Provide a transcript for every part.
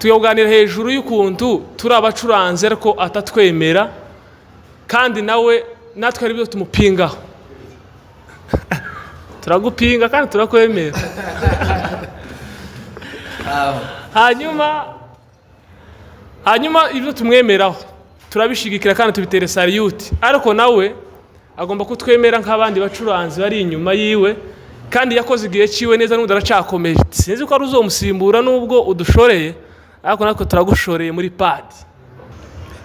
Tugiye kuganira hejuru y'ukuntu turi abacuranzi ariko atatwemera, kandi nawe natwe ari byo tumupingaho. Turagupinga kandi turakwemera. Hanyuma ibyo tumwemeraho turabishigikira kandi tubitere salute, ariko nawe agomba kutwemera nk'abandi bacuranzi bari inyuma yiwe, kandi yakoze igihe ciwe neza, n'ubundi aracakomeje. Sinzi ko ari uzomusimbura nubwo udushoreye, ariko natwe turagushoreye muri padi.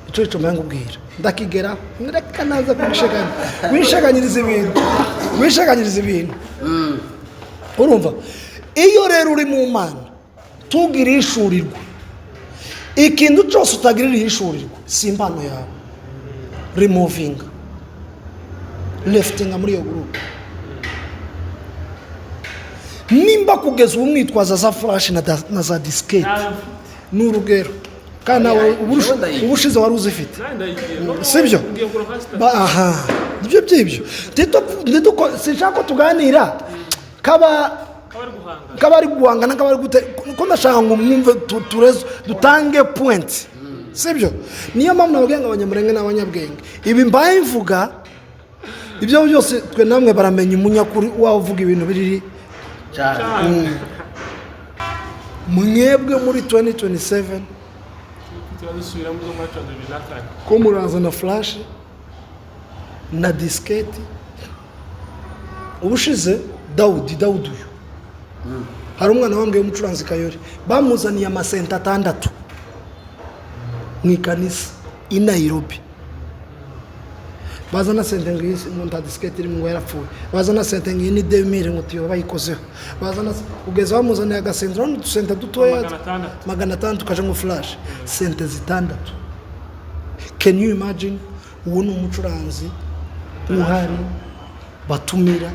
Icyo cyo nkubwira ndakigera, reka naza kubisheganya, wisheganyiriza ibintu, wisheganyiriza ibintu. Urumva, iyo rero uri mu Mana tugire ihishurirwa, ikintu cyose utagirira ihishurirwa si impano yawe. Removinga, leftinga muri iyo groupe. Nimba kugeza ubu mwitwaza za flash na za disquette, ni urugero, kandi nawe ubushize wari uzifite, sibyo? Aha ibyo byibyo sinshaka ko tuganira kaba kaba ari guhangana, kaba ari gute, ko ndashaka ngo mwumve dutange point, sibyo? Niyo mpamvu nababwiye ngo Abanyamurenge n'abanyabwenge. Ibi mbaye mvuga ibyo byose, twe namwe baramenya umunyakuri waba uvuga ibintu biri mwebwe muri 2027 turazisubiramo zo muri 2004. Ko murazana flash na disquette. Ubushize Dawudi uyu, hari umwana wambwiye w'umucuranzi Kayori, bamuzaniye amasenta 6 mu ikanisa i Nairobi. Bazana synthé ngo iyi ngo nta disquette irimo, ngo yarapfuye. Bazana synthé ngo iyi ni 2000, ngo tuyo bayikozeho. Bazana kugeza bamuzaniye agasynthé, urabona udusynthé dutoya. 600. 600 kaje ngo flash, synthé 6. Can you imagine? Uwo ni umucuranzi uhari batumira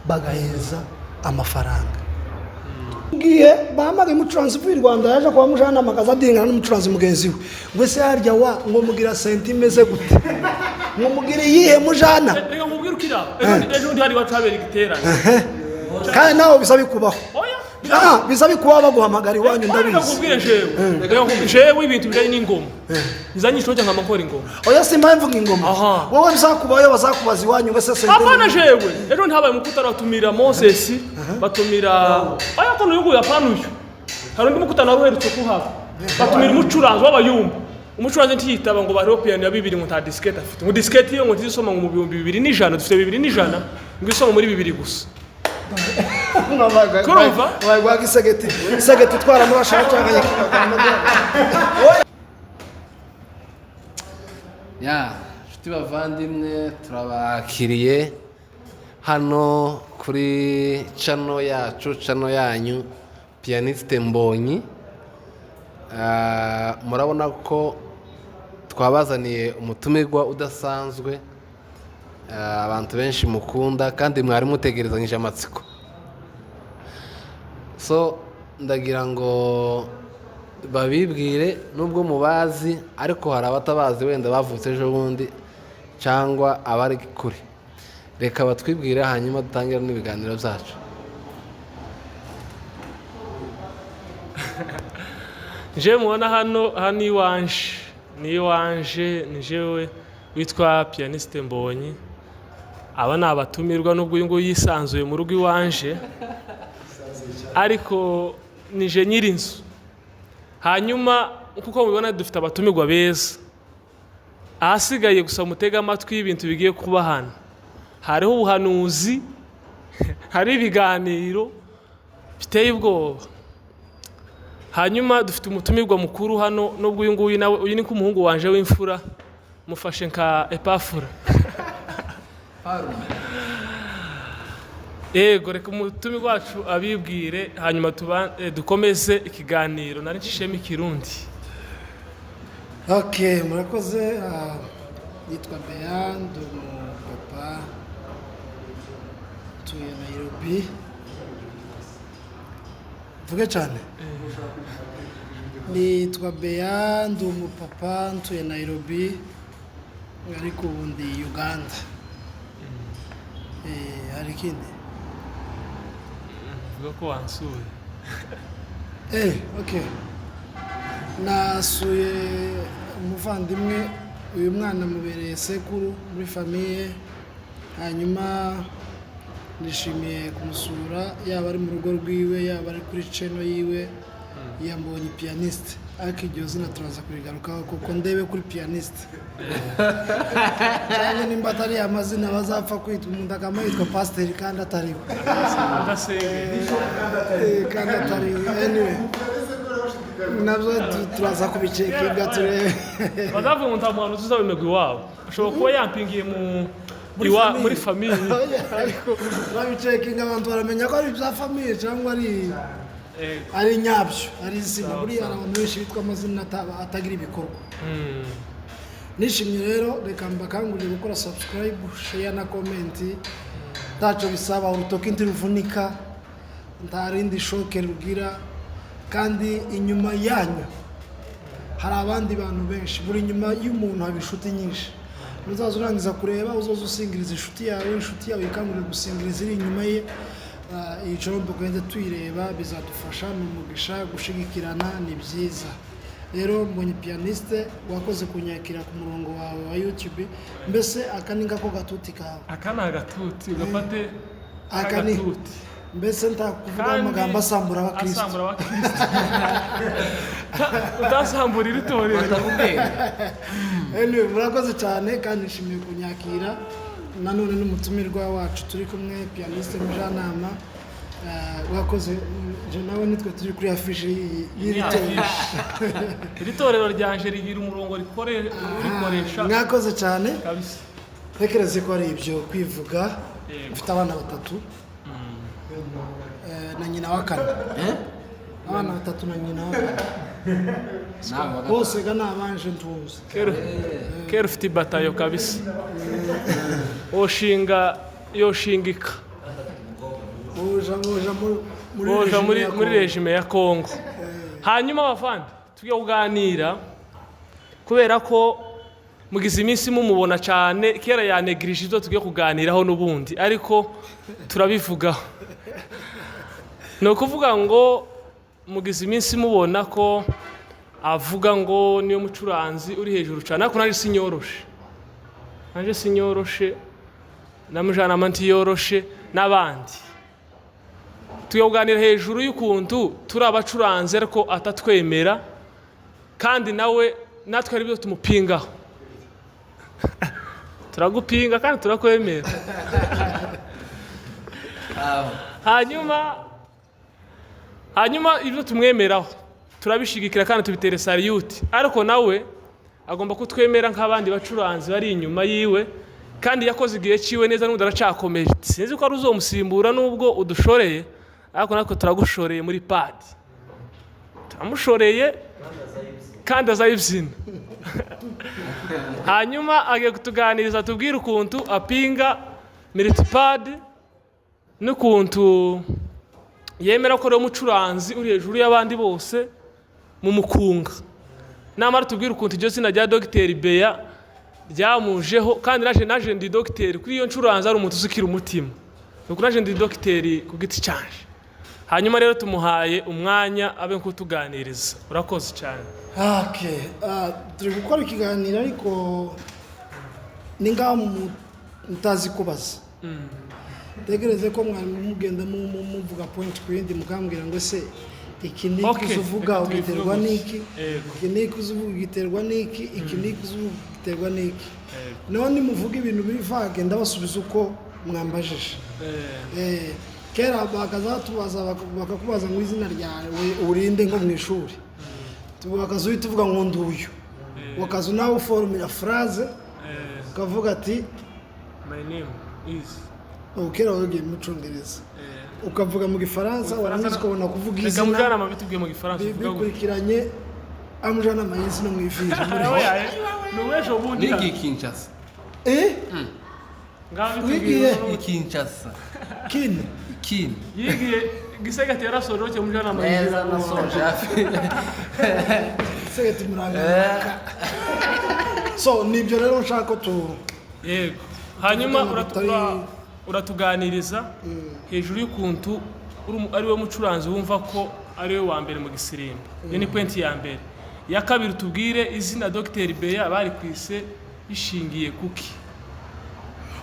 bagaheza amafaranga. Ngiye bahamagaye umucuranzi uvuye i Rwanda, yaje kwa mujyanama, akaza adingana n'umucuranzi mugenzi we, ngo ese harya wa ngo mugira synthé imeze gute, ngo mugire iyihe mujana? Reka nkubwire ukira ejo bundi hari iwacu habera igiterane. Kandi nawe bisa bikubaho. Oya. Ah, bisa bikubaho, baguhamagara iwanyu. Reka Ndabizi. nkubwire jewe, reka nkubwire jewe, ibintu bijyanye n'ingoma nzanye ishoja nkama nkora ingoma. Oya, si impamvu ingoma. Aha. Wowe bizakubaho, bazakubaza iwanyu ngo ese synthé? Hapana, jewe ejo ntihabaye umukutano, batumira Moses, batumira, oya, kono uyu nguyu, hapana, uyu hari undi mukutano wari uherutse kuhaba, batumira umucuranzi w'abayumba. Umucuranzi ntiyitaba, ngo bariho piyano ya 2000, ngo nta disquette afite, ngo disquette iyo ngo ntizisoma ngo mu 2100, dufite 2100, ngo isoma muri 2000 gusa. Kurumva? Wagwaga isegeti, isegeti itwara murashaka cyangwa? Ya nshuti bavandimwe, turabakiriye hano kuri channel yacu, channel yanyu, Pianiste Mbonyi. Ah, murabona ko twabazaniye umutumirwa udasanzwe. Ah, abantu benshi mukunda kandi mwari mutegerezanyije amatsiko. So ndagira ngo babibwire, nubwo mubazi, ariko hari abatabazi, wenda bavutse ejo bundi cyangwa abari kure. Reka batwibwire, hanyuma dutangire n'ibiganiro byacu. Jewe mubona hano, hano iwanje ni iwanje, ni jewe witwa Pianiste Mbonyi. Aba ni abatumirwa, nubwo uyu nguyu yisanzuye mu rugo iwanje, ariko ni je nyir'inzu. Hanyuma kuko mubibona dufite abatumirwa beza, ahasigaye gusa mutege amatwi y'ibintu bigiye kuba hano. Hariho ubuhanuzi, hari ibiganiro biteye ubwoba. Hanyuma dufite umutumirwa mukuru hano, nubwo uyu nguyu nawe, uyu ni nk'umuhungu wanje w'imfura, mufashe nka epafura. Yego, reka umutumirwa wacu abibwire, hanyuma dukomeze ikiganiro. Nari ncishemo ikirundi. Ok, murakoze. Ah, nitwa Bea, ndi umupapa, ntuye Nairobi. Mvuge cyane. Nitwa Bea, ndi umupapa, ntuye Nairobi, ariko ubu ndi Uganda. Hari ikindi? Vuga ko wansuye. Ok. Nasuye umuvandimwe, uyu mwana mubereye sekuru muri famille. Hanyuma nishimiye kumusura, yaba ari mu rugo rwiwe, yaba ari kuri channel yiwe yambonye Pianiste. Ariko iryo zina turaza kurigarukaho, kuko ndebe kuri Pianiste cyangwa nimba atari amazina bazapfa kwitwa umuntu akaba yitwa pasiteri kandi atari we. Adasenge. Kandi atari we. Anyway, nabyo turaza kubicekinga turebe. Badavuga ngo nta muhanuzi uzabemerwa iwabo, ashobora kuba yampingiye mu muri famille. Ariko turabicekinga, abantu baramenya ko ari ibya famille cyangwa ari nyabyo, ari izina. Buriya hari abantu benshi bitwa amazina atagira ibikorwa. Nishimye rero, reka mbakangurire gukora subscribe, share na comment. Ntacyo bisaba, urutoki ntiruvunika, nta rindi shoke rugira. Kandi inyuma yanyu hari abandi bantu benshi. Buri nyuma y'umuntu haba inshuti nyinshi. Nuzaza urangiza kureba, uzoza usingiriza inshuti yawe, inshuti yawe ikangurira gusingiriza iri inyuma ye. Iyi corombo kugenda tuyireba bizadufasha, ni umugisha, gushigikirana ni byiza. Rero mbonye Pianiste, wakoze kunyakira ku murongo wawe wa YouTube. Mbese aka ni ngako gatuti kawe? Aka ni agatuti ugafate. Aka ni agatuti. Mbese ntakuvuga Kandi amagambo asambura abakristo. Asambura abakristo, utasambura iri torero. Batakubwira. Anyway, murakoze cyane kandi nishimiye kunyakira nanone n'umutumirwa wacu turi kumwe, Pianiste Mujyanama. Wakoze. Je nawe nitwe turi kuri affiche y'iri torero. Iri torero ryanje rigira umurongo rikoresha. Mwakoze cyane. Kabisa. Ntekereze ko ari ibyo kwivuga. Yego. Mfite abana batatu na nyina wa kane. Abana batatu na nyina wa kane. Nawe wa gatanu. Bose ga ni abanje ntunze. Kera ufite ibatayo kabisa, oshinga yoshingika. Boja muri boja régime muri ya muri Congo. Régime ya Kongo. Hanyuma abavandi, tujye kuganira kubera ko mugize iminsi mumubona cyane. Kera yanegirije ibyo tugiye kuganiraho n'ubundi, ariko turabivugaho. Ni ukuvuga ngo mugize iminsi mubona ko avuga ngo niyo mucuranzi uri hejuru cyane, ariko nanjye sinyoroshe, nanjye sinyoroshe, na Mujanama ntiyoroshe n'abandi. Tugiye kuganira hejuru y'ukuntu turi abacuranzi ariko atatwemera, kandi nawe natwe ari byo tumupingaho. Turagupinga kandi turakwemera. Hanyuma ibyo tumwemeraho turabishigikira kandi tubitere salute, ariko nawe agomba kutwemera nk'abandi bacuranzi bari inyuma yiwe. Kandi yakoze igihe ciwe neza, n'ubundi aracyakomeje. Sinzi ko ari uzomusimbura nubwo udushoreye, ariko natwe turagushoreye muri padi, turamushoreye kandi azayibyina. Hanyuma agiye kutuganiriza, tubwire ukuntu apinga multipad n'ukuntu yemera ko ari umucuranzi uri hejuru y'abandi bose mu mukunga. Namara tubwire ukuntu iryo zina rya Dogiteri Beya ryamujeho. Kandi naje ndi dogiteri kuri iyo ncuranzi, ari umuntu uzikira umutima, nuko naje ndi dogiteri ku giti cyanje. Hanyuma rero tumuhaye umwanya abe nkutuganiriza. Urakoze cyane. Okay. Turi gukora ikiganiro, ariko ni ngaho mutazi kubaza. Tegereze ko mwari mugenda muvuga point ku yindi, mukambwira ngo ese iki ni iki uvuga reka tubivuge ugiterwa gutya. n'iki, iki ni iki uvuga ugiterwa n'iki, iki ni iki uvuga ugiterwa n'iki. Naho nimuvuga ibintu biri vague, ndabasubiza uko mwambajije. Kera bakazatubaza, bakakubaza ngo izina ryawe urinde nko mu ishuri, bakaza uhita uvuga ngo nduyu, wakaza nawe uforumira phrase, ukavuga ati My name is ubu kera wagiye mu Cyongereza, ukavuga mu Gifaransa, warangiza ukabona kuvuga Reka izina. Mujyanama bitubwiye mu Gifaransa, uvuga gutya. Bikurikiranye amujyanama y'isi no mu iviri muri Oya, ni uw'ejo bundi. Nigiye i Kinshasa. Ngaho Wigiye? bitubwiye. I Kinshasa. Kini. Kini. Yigiye gisegati, yarasoje cyo Mujyanama. Neza, nasoje hafi. Segeti muranga. So nibyo rero nshaka ko tu Yego, hanyuma tuvugana uratuganiriza hejuru y'ukuntu ari we mucuranzi wumva ko ari we wa mbere mu gisirimba. Iyo ni point ya mbere. Iya kabiri, tubwire izina Dr Beya bari kwise bishingiye kuki?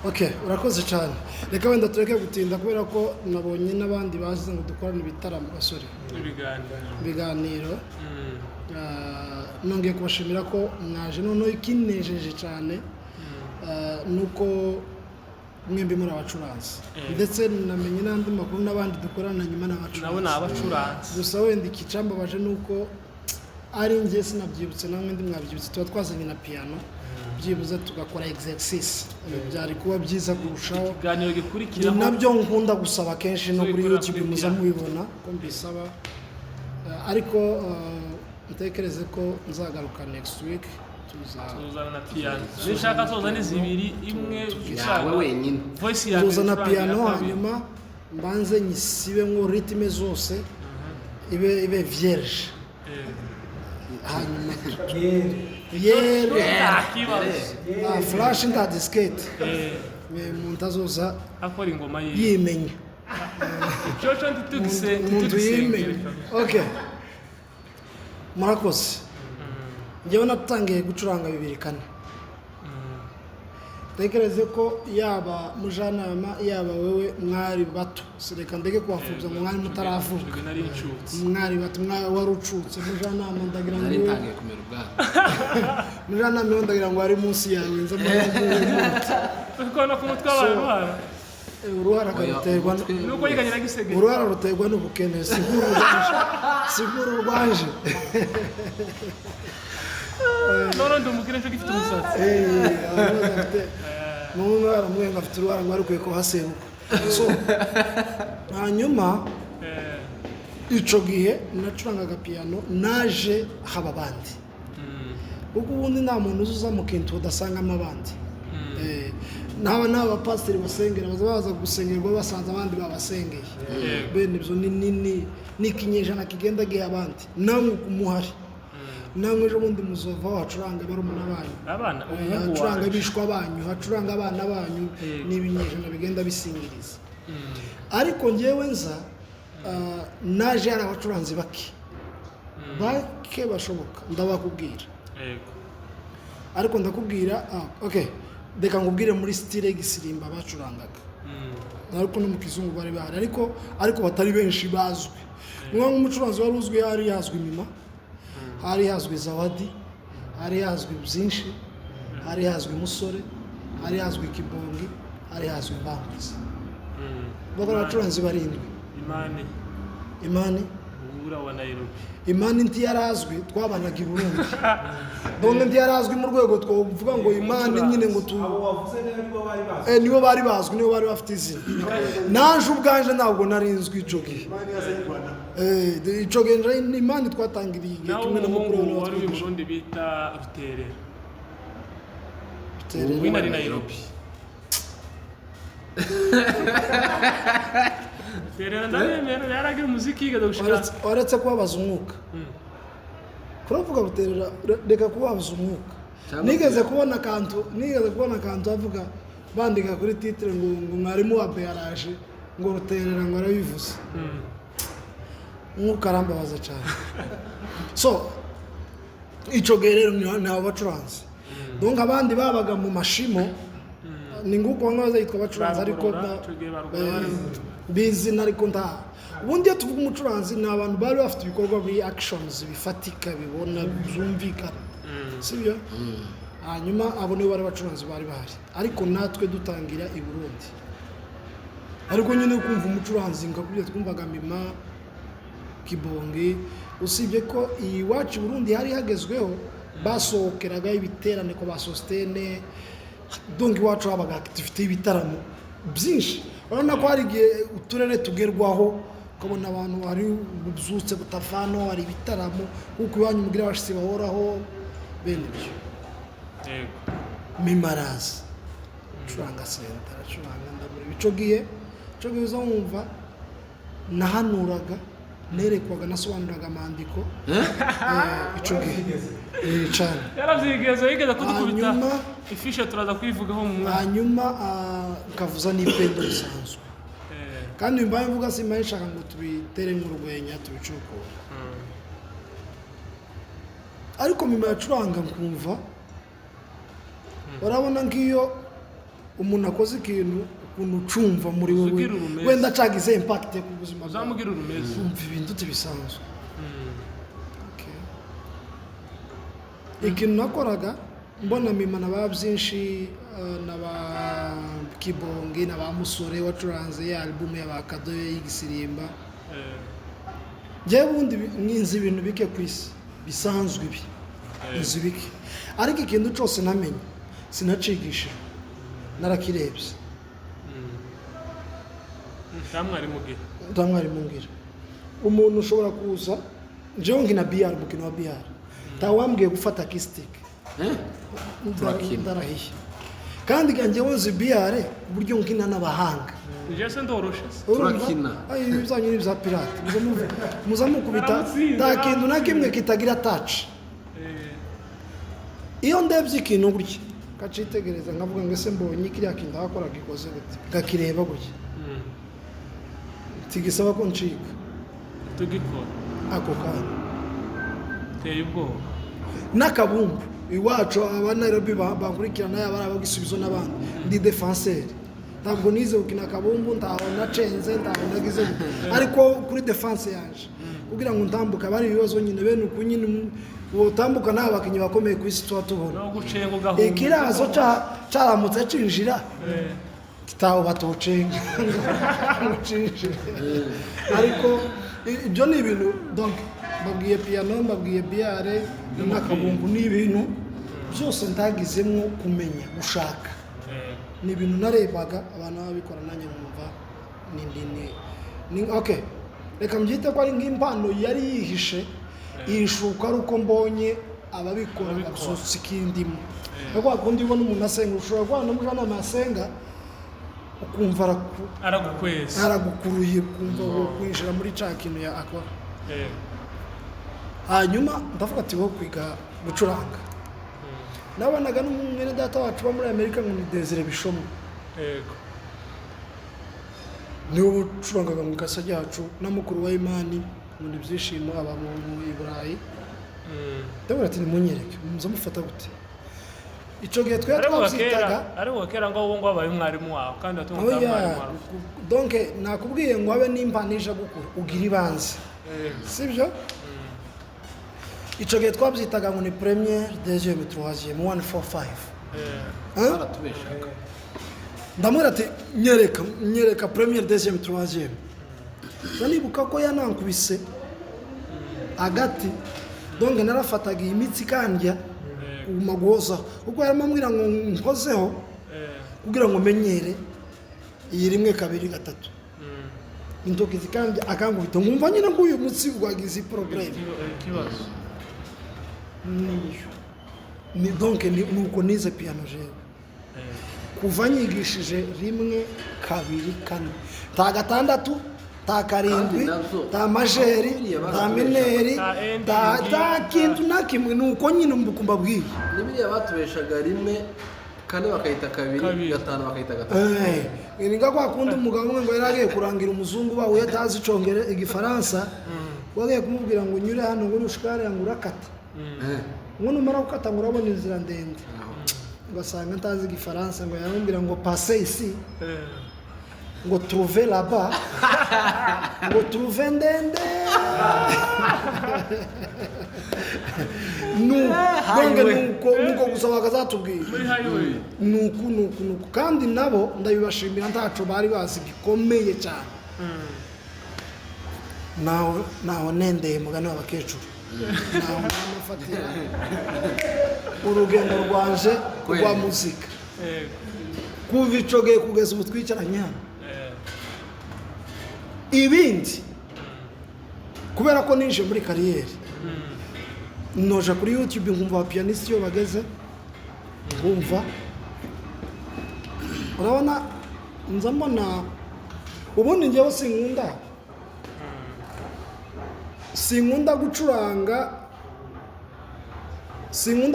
Okay, urakoze cyane. Reka wenda tureke gutinda, kubera ko nabonye n'abandi bazize ngo dukorane ibitaramo, basore. Ibiganiro. Ibiganiro. Nongeye kubashimira ko mwaje. Noneho ikinejeje cyane nuko mwembi muri abacuranzi, ndetse namenye n'andi makuru n'abandi dukorana nyuma n'abacuranzi. Nabo ni abacuranzi. Gusa wenda ikicambabaje ni uko ari njye sinabyibutse, namwe ndi mwabyibutse. Tuba twazanye na piano, byibuze tugakora exercice, byari kuba byiza kurushaho. Ikiganiro Ni gikurikiraho. nabyo nkunda gusaba kenshi no kuri Tubikora YouTube, kuri muza piano. mubibona ko mbisaba. Ariko ntekereze ko nzagaruka next week, tuza Tuzana na piano nishaka, tuza zibiri, imwe Yawe wenyine. Voice ya tuzana mbere icuranga, piano, iya kabiri. Hanyuma mbanze nyisibemo rythme zose, ibe vierge. Hanyuma yere. Nta kibazo. Nta flash, nta disquette. Umuntu azoza akora ingoma ye yimenya. Coco ntitugise. Umuntu yimenya. Okay, murakoze. Njyewe natangiye gucuranga 2004. Tekereze ko yaba mujanama, yaba wewe, mwari bato. Reka ndeke kubapfubya ngo mwari mutaravuka. Nari incutse. Mwari bato, wari ucutse. Mujanama ndagira ngo Nari iwe ntangiye kumera ubwanwa. Mujanama iwe ndagira ngo ari munsi yawe, nza mbona. Kuko no ku mutwe wabaye uruhara. Uruhara Oya, ruterwa nuko yiganye na gisegeri. Uruhara ruterwa n'ubukene, si nk'uru rwanje, si nk'uru rwanje. None ndi umukire nco gifite umusatsi. Abantu bose bafite n'umwe baramubwiye ngo afite uruhara, ngo arukwiye kuhaseruka. So hanyuma ico gihe nacurangaga piano, naje haba abandi, kuko ubundi nta muntu uza mu kintu udasangamo abandi. N'aba n'abapasiteri basengera baza baza gusengerwa basanze abandi babasengeye. Bene ibyo ni ikinyejana kigenda giha abandi. Namwe muhari, namwe ejo bundi muzova hacuranga barumuna banyu. Abana, umuhungu hacuranga wanje. Bishwa banyu, hacuranga abana banyu. Ni ibinyejana bigenda bisingiriza. Ariko ngewe nza naje hari abacuranzi bake bake bashoboka, ndabakubwira. Ariko ndakubwira, okay, reka nkubwire muri style y'igisirimba bacurangaga, ariko no mu kizungu bari bahari, ariko batari benshi bazwi. Niyo nk'umucuranzi wari uzwi, hari hazwi Mima, hari hazwi Zawadi, hari hazwi byinshi, hari hazwi Musore, hari hazwi Kibongi, hari hazwi Mbangutse. Bakora abacuranzi barindwi. Imani. Imani. Ubura wa Nairobi. Imani ntiyarazwi, twabanaga i Burundi. Donc ntiyarazwi mu rwego twavuga ngo Imani nyine ngo tu Abo wavuze rero nibo bari bazi. Nibo bari bazwi, nibo bari bafite izina. Naje ubwanje ntabwo nari nzwi ico gihe. Imana yazanye i Rwanda. Ico gihe nje Imani twatangiriye igihe Nawe kimwe na mukuru umuhungu we wari uri i watwigisha. Burundi bita Ruterera. Ruterera. Wina ari Nairobi. Ruterera ndabemera, yaragira umuziki yigeze gushika. Waretse kubabaza umwuka, kuravuga Ruterera, reka kubabaza umwuka. Cyangwa Nigeze kubona akantu avuga, bandika kuri titre ngo mwarimu wa beyaraje, ngo Ruterera ngo arabivuze. Umwuka arambabaza cyane. So ico gihe rero ni abo bacuranzi. Donc abandi babaga mu mashimo, ni nguko bamwe bazitwa abacuranzi, ariko Barugorora, ico gihe barugorora. Bizina, ariko nta ubundi iyo tuvuga umucuranzi ni abantu bari bafite ibikorwa biri actions bifatika, bibona, byumvikana, sibyo? Hanyuma abo nibo bari abacuranzi bari bahari, ariko natwe dutangira i Burundi. Ariko nyine kumva umucuranzi nkakubwira, twumvaga Mima, Kibongi. Usibye ko iwacu i Burundi hari hagezweho, basohokeragaho ibiterane ko ba Sostene. Donc iwacu habaga activité y'ibitaramo byinshi. Urabona ko hari igihe uturere tugerwaho, ukabona abantu hari ububyutse butavano, hari ibitaramo, kuko iwanyu mugira abashitsi bahoraho, bene ibyo. Mimarazi acuranga senta, aracuranga, ndamureba. Ico gihe uza wumva nahanuraga, nerekwaga, nasobanuraga amandiko. Ico gihe cane. Yarabyigeze, yigeze kudukubita. Hanyuma Ifishe turaza kuyivugaho mu mwanya. Hanyuma nkavuza n'ipendo bisanzwe. Kandi mbaye mvuga, simbaye nshaka ngo tubitere nk'urwenya, tubicukure. Ariko mima yacuranga nkumva, urabona nk'iyo umuntu akoze ikintu, ukuntu ucumva muri wowe, Uzugira urumeze. wenda cagize impact ku buzima bwawe. Uzamugira urumeze. Umva ibintu bisanzwe. Okay. Ikintu nakoraga mbona mima na ba byinshi, na ba Kibonge na ba Musore wacuranze ya album ya ba Kadoyo y'igisirimba. Njyewe ubundi nzi ibintu bike ku isi bisanzwe, ibi nzi bike, ariko ikintu cyose namenye sinacigishijwe, narakirebye. Nta mwarimu ugira. Nta mwarimu ngira. Umuntu ushobora kuza, njyewe nkina billard, umukino wa billard, ntawambwiye gufata kisitike. Turakina. Ndarahiye kandi ga njyewe nzi billard ku buryo nkina n'abahanga. Njye se ndoroshe se? Urumva? Turakina. Ay, ibyanyu ni ibya pirate. Muza mukubita. Baramutsinze, nta kintu na kimwe kitagira touch. Iyo ndebye ikintu gutya kacitegereza, nkavuga ngo ese mbonye kiriya kintu akora gikoze gute, ngakireba gutya, tigisaba ko ncika. Tugikora. Ako kanya. Teye ubwoba. N'akabumbu iwacu, aba Nairobi bankurikirana, yaba ari abagisubizo n'abandi, ndi défenseur. Ntabwo nize gukina akabumbu, ntaho nacenze, ntaho nagize gute. Ariko kuri défense yanje, kugira ngo ntambuke aba ari ibibazo nyine bene uku nyine utambuka nta bakinnyi bakomeye ku isi tuba tubona. No gucenga ugahunga. Ikirazo caramutse cinjira, kitaho batocenga ngo cinjire. Ariko ibyo ni ibintu, donc mbabwiye piano, mbabwiye billard n'akabumbu, ni ibintu byose ntagizemwo kumenya gushaka. Ni ibintu narebaga abantu babikora, nanjye nkumva ni okay, reka mbyite ko ari nk'impano yari yihishe, yishuka ari uko mbonye ababikora. Ababikora. Bagasutsa ikindimo, ariko wakundi ubona umuntu asenga, ushobora guhura n'umujyanama yasenga ukumva Aragukweza. Aragukuruye, ukumva wo kwinjira muri cya kintu ya akora. Hanyuma ndavuga ati wowe kwiga gucuranga, nabonaga n'umwene data wacu uba muri Amerika ngo ni Desire Bishomo. Niwe ucurangaga mu ikasa ryacu na mukuru wa Imani ngo ni Ibyishimo, aba mu i Burayi. Ndabona ati nimunyereke muza mufata gute. Icyo gihe twe Ariko twabyitaga kera, ariko kera ngo wowe ngo wabaye umwarimu wawe kandi watunga oya umwarimu wawe. Donc nakubwiye ngo habe n'impano ije gukura ugira ibanze, sibyo? Icyo gihe twabyitaga ngo ni première, deuxième, troisième, one, four, five. Hein? Baratubeshaga. Ndamubwira ati nyereka, nyereka première, deuxième, troisième. Nibuka ko yanankubise agati. Donc narafataga iyi mitsi ikandya kuguma guhozaho, kuko yarimo ambwira ngo nkozeho kugira ngo menyere iyi rimwe, kabiri, gatatu. Intoki zikandya, akankubita, nkumva nyine ngo uyu mutsi wagize problème. Ikibazo. Niyo ni donc ni nuko nize piano jewe. Kuva nyigishije rimwe, kabiri, kane, nta gatandatu, nta karindwi, Kandi nabyo, nta majeur, biriya nta baratubeshaga. mineur, Nta ending, nta kintu na kimwe. Ni uko nyine mbabwiye. N'ibiriya batubeshaga, rimwe kane bakayita kabiri, Kabiri. gatanu bakayita gatatu. Ni nka kwa kundi umugabo umwe ngo yari agiye kurangira umuzungu bahuye atazi icongere igifaransa, wagiye kumubwira ngo unyure hano, ngo nushika hariya ngo urakata, ngo numara gukata ngo urabona inzira ndende. Ugasanga ntazi igifaransa, ngo yaramubwira ngo passe ici, ngo trouve là-bas, ngo trouve ndende. Nuko donc nuko gusa bakazatubwira. Muri highway. Nuku nuku nuku, kandi nabo ndabibashimira, ntaco bari bazi gikomeye cyane. Naho naho nendeye mugani w'abakecuru, naho nafatira urugendo rwanje rwa muzika. Kuva ico gihe kugeza ubu twicaranye hano. Ibindi, kubera ko ninjiye muri carrière, noja kuri YouTube nkumva abapianiste iyo bageze, nkumva, urabona, nza mbona ubundi njyewe sinkunda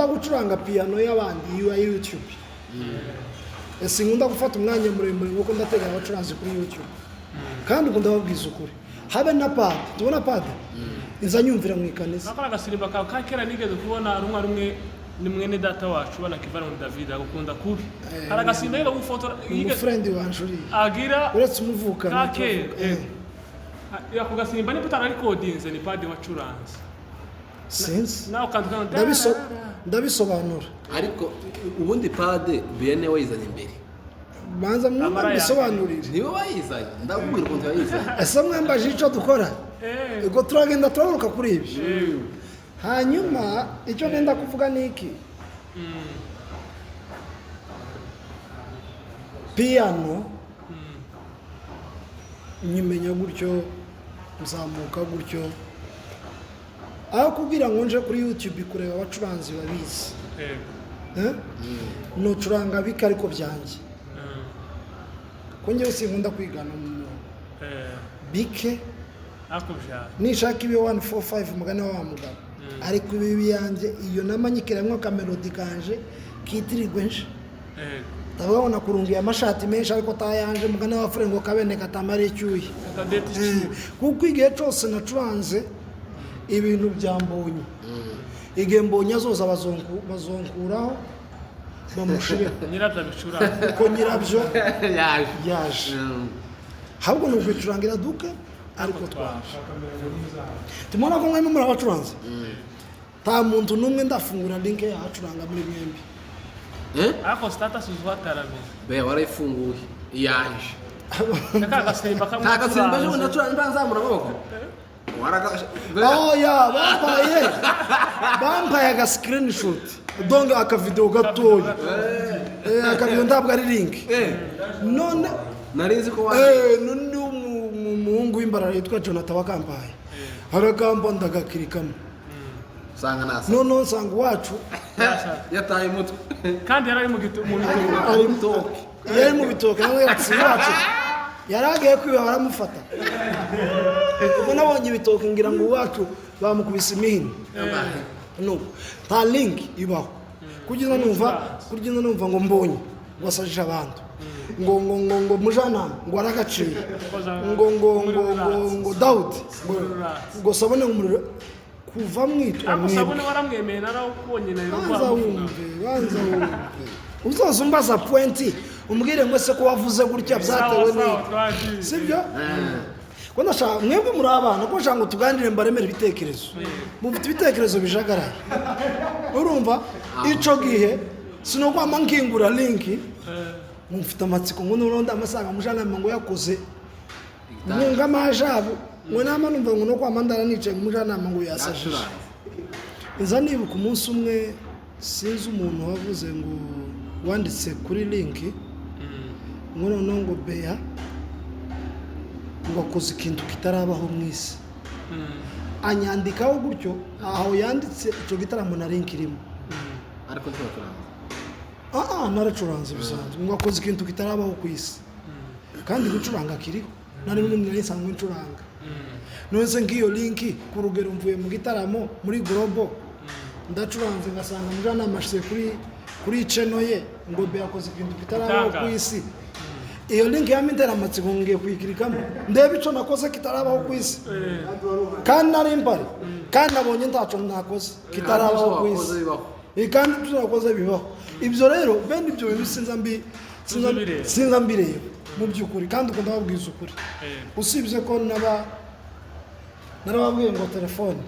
gucuranga piano y'abandi ya YouTube. Sinkunda gufata umwanya muremure nkuko ndateganya abacuranzi kuri YouTube. Kandi ubwo ndababwiza ukuri, habe na pad, tubona pad. Inza nyumvira mu ikanisa. Nakora agasirimba kawe ka kera nigeze kubona rumwe rumwe ni mwene data wacu bana Kivana muri David agukunda kubi. Hari agasimba yiga gufotora Umufrendi wanje uriya agira uretse umuvukana ka kera. turavuga. Ako gasimba niba utararikodinze ni padi wacuranze. Sinzi. Nawe ukandika Ndabisobanura. Ariko ubundi pade bene wayizanye imbere. Banza mwumva Amara yanjye. mbisobanurire. Niwe wayizanye, ndakubwira ukuntu yayizanye. Ese mwambaje icyo dukora? Ubwo turagenda turaruka kuri ibyo. Hanyuma icyo nenda kuvuga ni iki: piyano nyimenya gutyo, nzamuka gutyo, aho kubwira ngo nje kuri YouTube kureba abacuranzi babizi. Eh? Nucuranga bike ariko byanjye, ko njyewe sinkunda kwigana umuntu. Bike Akubyara. Nishaka ibe 145 umugani wa wa mugabo, ariko ibi biyanjye iyo namanyikiramwo akamelodi kanje kitirirwe nje. Ndabona kurungiye amashati menshi ariko tayanje mugani wa Fure ngo kabene katamara icyuye. Kadeti. Kuko igihe cyose nacuranze ibintu byambonye, igihe mbonye azoza bazonkuraho bamushireho. Nyirabyo abicuranga. Kuko nyirabyo yaje. Yaje. Ahubwo ni ukwicurangira duke ariko twaje tumubona ko mwembi muri abacuranzi, nta muntu n'umwe ndafungura link yahacuranga muri mwembi. Ariko status uzwataramiye. Be warayifunguye yaje. Naka agasimba kamwe. Nta gasimba ejo bundi nacuranga nzamura amaboko. Oya, bampaye aga screenshot, donc akavideo gatoya. Akavideo ntabwo ari link. None Nari nzi ko waje. N'undi umuhungu w'imbarara yitwa Jonathan wakampaye aragamba ndagakirikamo. Usanga nasa. Noneho nsanga iwacu yataye umutwe. Kandi yari ari mu gitu mu bitoki. Ari bitoke, yari mu bitoke nawe yatsi iwacu yari agiye kwiba baramufata. Ubwo nabonye ibitoke ngira ngo iwacu bamukubise imihini. Nuko nta link ibaho kugeza numva ngo mbonye ngo asajije abantu ngo mujanama ngo aragaciye ngo ngo ngo ngo ngo Dawudi ngo sabone ngo umuriro kuva mwitwa Ariko mwebwe. Sabune waramwemeye narawubonye na rero. Banza wumve, banza wumve, uzoza umbaza pointi umbwire ngo ese ko wavuze gutya byatewe n'iki, sibyo? Ko ndashaka mwebwe muri abana ko nshaka ngo tuganire mbaremere ibitekerezo, mufite ibitekerezo bijagaraye. Urumva ico gihe sinokwama nkingura linki mufite amatsiko ngo noneho ndamasanga mujanama ngo yakoze nkunga amajabo ngo nama numva ngo no kwama ndara nicaye mujanama ngo yasajije. Nza nibuka umunsi umwe, sinzi umuntu wavuze ngo wanditse kuri linki ngo noneho ngo Bea ngo akoze ikintu kitarabaho mu isi, anyandikaho gutyo aho yanditse icyo gitaramo na linki irimo. Ariko ntibacuranze. Ah, naracuranze bisanzwe. Ngo akoze ikintu kitarabaho ku isi kandi gucuranga kiriho nari nari nsanzwe ncuranga. None se nk'iyo linki ku rugero mvuye mu gitaramo muri Global ndacuranze ngasanga mujyanama ashyize kuri channel ye ngo Bea akoze ikintu kitarabaho ku isi, iyo link yama interamatsiko ngiye kuyikirikamo ndebe ico nakoze kitarabaho ku isi kandi nari mpari kandi nabonye ntaco nakoze kitarabaho ku Wakoze isi. bibaho. Kandi ibyo nakoze bibaho. Ibyo rero bene ibyo bintu Sinza ubireba. Sinza mbireba mu by'ukuri kandi ukunda babwiza ukuri, usibye ko narababwiye ngo telefone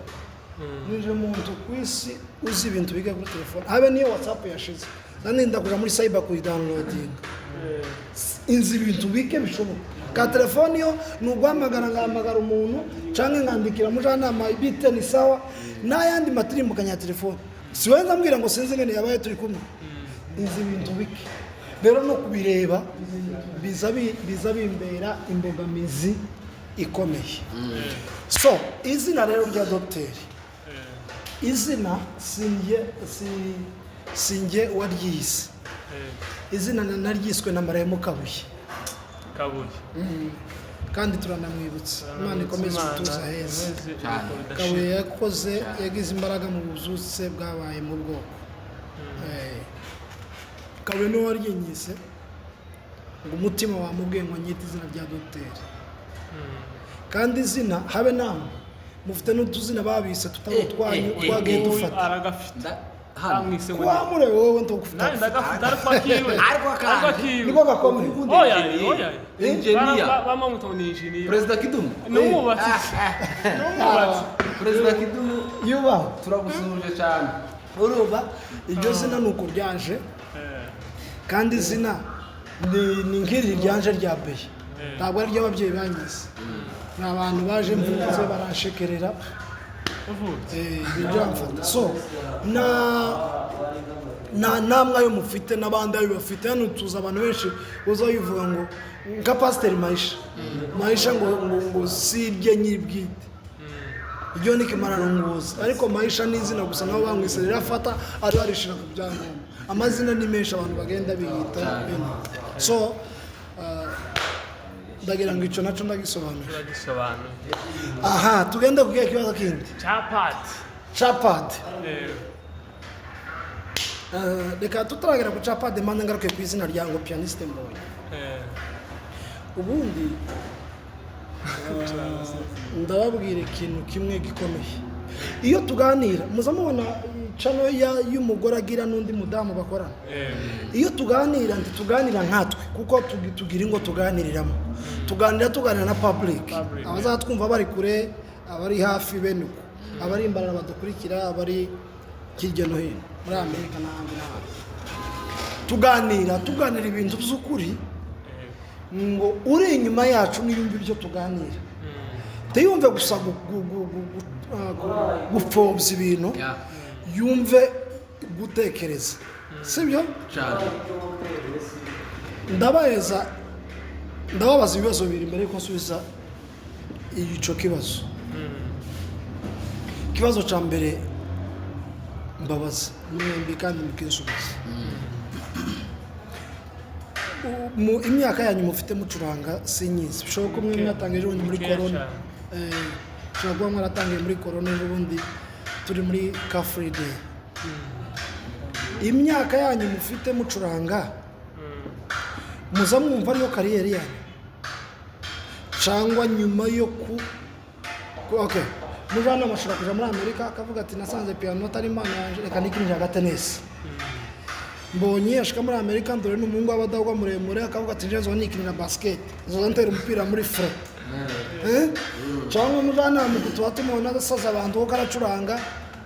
nije muntu ku isi uzi ibintu biga kuri telefone, habe niyo WhatsApp yashize naninda kuja muri cyber kuyidownloadinga. Inzi ibintu bike bishoboka ka telefone yo ni uguhamagara ngahamagara umuntu canke nkandikira mujyanama bite ni sawa n'ayandi matirimbukanya ya telefone si wowe ndambwira ngo sinzi ngene yabaye turi kumwe. Inzi ibintu bike rero no kubireba biza bimbera imbogamizi ikomeye. So izina rero rya dogiteri, izina sinjye waryise, izina naryiswe na Marayemu Kabuye. Kabuye. Kandi turanamwibutsa, Imana ikomeze kutuza heza. Cyane. Kabuye yakoze yagize imbaraga mu buzutse bwabaye mu bwoko. Kabuye niwe waryinyise ngo umutima wamubwiye ngo nyite izina rya dogiteri, kandi izina habe namwe Mufite n'utuzina babise tutari utwanyu twagiye dufata. Aragafite. Hano. Bamwise ngo Wamure wowe ntugufite. Nanjye ndagafite, ariko akiwe. Ariko akanje. Ariko akiwe. Niko gakomeye. Oya, oya. Engineer. Bamwita ngo ni engineer. Perezida Kidumu. Ni umwubatsi. Ni umwubatsi. Perezida Kidumu, Yubaho. turagusuhuje cyane. Urumva, iryo zina ni uko ryaje, kandi izina ni nk'iri ryanje rya Beye, ntabwo ari iry'ababyeyi bangize, ni abantu baje mvutse baranshekerera. Uvutse. Biramfata. So na namwe ayo mufite n'abandi ayo bafite hano, tuzi abantu benshi uzayivuga ngo nka Pasiteri Maisha, Maisha ngo si irye nyir'ubwite, iryo ni kimararunguzi, ariko Maisha ni izina gusa, nabo bamwise rirafata, ari barishira ku byangombwa. Amazina ni menshi abantu bagenda biyita. So ndagira ngo icyo nacyo ndagisobanura. Turagisobanura. Aha tugende ku kibazo kindi. Capati. Capati. Reka tutaragera ku capati, manda ngaruke ku izina rya ngo Pianiste Mbonyi. Ubundi ndababwira ikintu kimwe gikomeye. Iyo tuganira, muza mubona channel y'umugore agira n'undi mudamu bakorana. Iyo tuganira, ntituganira nkatwe, kuko tugira ingo tuganiriramo, tuganira na public. Public. Abazatwumva bari kure, abari hafi, bene uko abari imbarara badukurikira, abari hirya no hino muri Amerika n'ahandi n'ahandi, tuganira ibintu by'ukuri, ngo uri inyuma yacu niyumve ibyo tuganira, ntiyumve gusa gupfobya ibintu, yumve gutekereza, sibyo? Cyane. Ndabaheza, ndababaza ibibazo bibiri mbere yuko nsubiza icyo kibazo. Ikibazo cya mbere mbabaza mwembi kandi mukinsubiza: mu imyaka yanyu mufite mucuranga sinyizi, bishoboka ko mwe mwatangiye ejo bundi muri Mikeya korona. cyane. Ushobora kuba mwaratangiye muri korona, ejo bundi turi muri car free day. Imyaka yanyu mufite mucuranga, muza mwumva ariyo carrière yanyu, cyangwa nyuma yo okay, mujyanama ashobora kuja muri Amerika akavuga ati: "Nasanze piano atari impano yanjye, reka nikinira agatenesi." Mbonye ashika muri Amerika, ndore n'umuhungu w'abadagwa muremure, akavuga ati: "Nje nzoba nikinira basket, nzoza ntera umupira muri fre." Cyangwa umujyanama tuba tumubona adasaza abantu kuko aracuranga,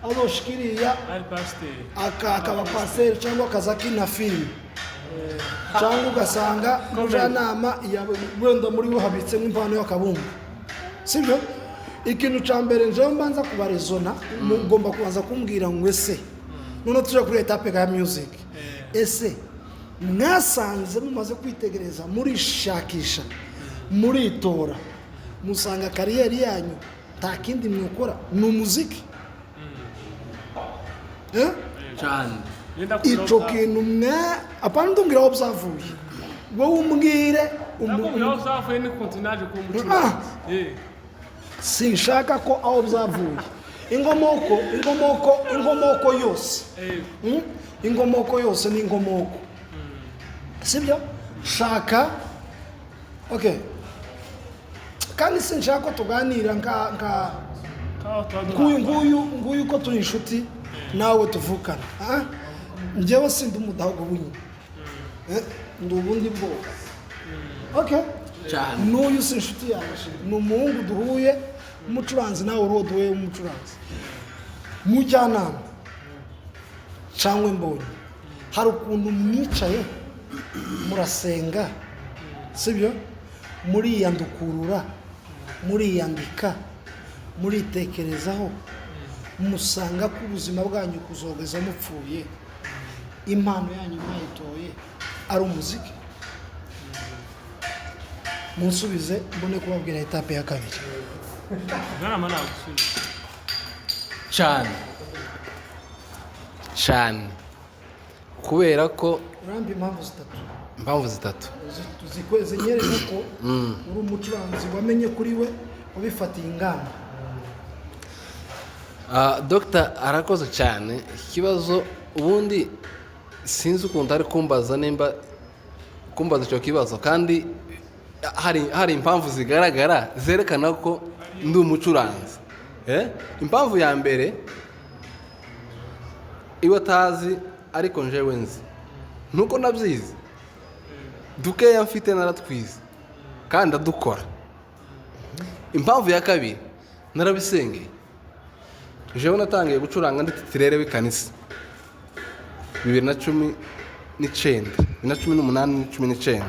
azoshikiriya Ari pasiteri. Akaba pasiteri, cyangwa akaza akina filime, cyangwa ugasanga umujyanama wenda muri we habitsemo impano y'akabumbu, sibyo? Ikintu cya mbere njyewe mbanza kubarezona, mugomba kubanza kumbwira ngo ese noneho tujya kuri étape ya music, ese mwasanze mumaze kwitegereza, murishakisha, muritora, musanga carrière yanyu nta kindi mwukora ni umuziki? Eh? Cyane. Ico kintu mwa apana, ndumbwira aho byavuye, wowe umbwire Ndakubwira aho byavuye ni konti naje kuba umucuruzi. Sinshaka ko aho byavuye, inkomoko yose. Inkomoko yose ni inkomoko, sibyo? Shaka, okay, kandi sinshaka ko tuganira nka Kaho tuba nguyu duhanganye. Nguyu ko turi inshuti nawe tuvukana. Ah, njyewe sindi umudahago w'inyuma. Ndi ubundi bwoko, okay? Cyane. N'uyu si inshuti yaje, ni umuhungu duhuye umucuranzi, nawe uri uwo duhuye w'umucuranzi. Mujyanama cyangwa Mbonye, hari ukuntu mwicaye murasenga, sibyo? Muriyandukurura, muriyandika, muritekerezaho, musanga ko ubuzima bwanyu kuzogeza mupfuye, impano yanyu mwayitoye ari umuziki? Munsubize mbone kubabwira étape ya kabiri. Mujyanama nagusubiza. Cyane cyane, kubera ko Urampa impamvu zitatu. Impamvu zitatu. Zinyereka ko uri umucuranzi wamenye kuri we, wabifatiye ingamba. Ah, Dr arakoze cyane. Ikibazo ubundi sinzi ukuntu ari kumbaza, nimba kumbaza icyo kibazo kandi hari impamvu zigaragara zerekana ko ndi umucuranzi. Impamvu ya mbere iwe atazi ariko njewe nzi, nuko nabyize dukeya mfite naratwize kandi ndadukora. Impamvu ya kabiri, narabisengeye. Jewe natangiye gucuranga ndi titulaire w'ikanisa 2019, 2018, 19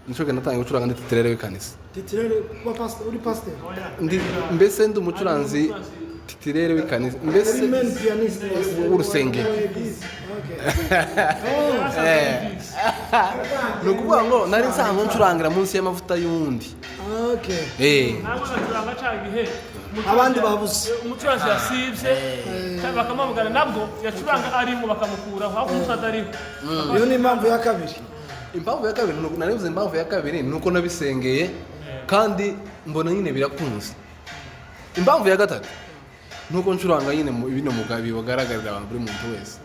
nico gihe natangiye gucuranga ndi titulaire w'ikanisa. Titulaire wa pastor, uri pastor? Ndi mbese ndi umucuranzi titulaire w'ikanisa mbese. Uri main pianist W'urusengero. Okay. Ni ukuvuga ngo nari nsanzwe ncurangira munsi y'amavuta y'uwundi. Okay. Ntabwo nacuranga ca gihe Abandi babuze. Umucuranzi yasibye cyangwa bakamuhamagara, nabwo yacuranga arimo bakamukuraho, aho umusaza atariho. Iyo ni impamvu ya kabiri. Impamvu ya kabiri narivuze, impamvu ya kabiri ni uko nabisengeye kandi mbona nyine birakunze. Impamvu ya gatatu ni uko ncuranga nyine mu bino bigaragarira abantu, buri muntu wese.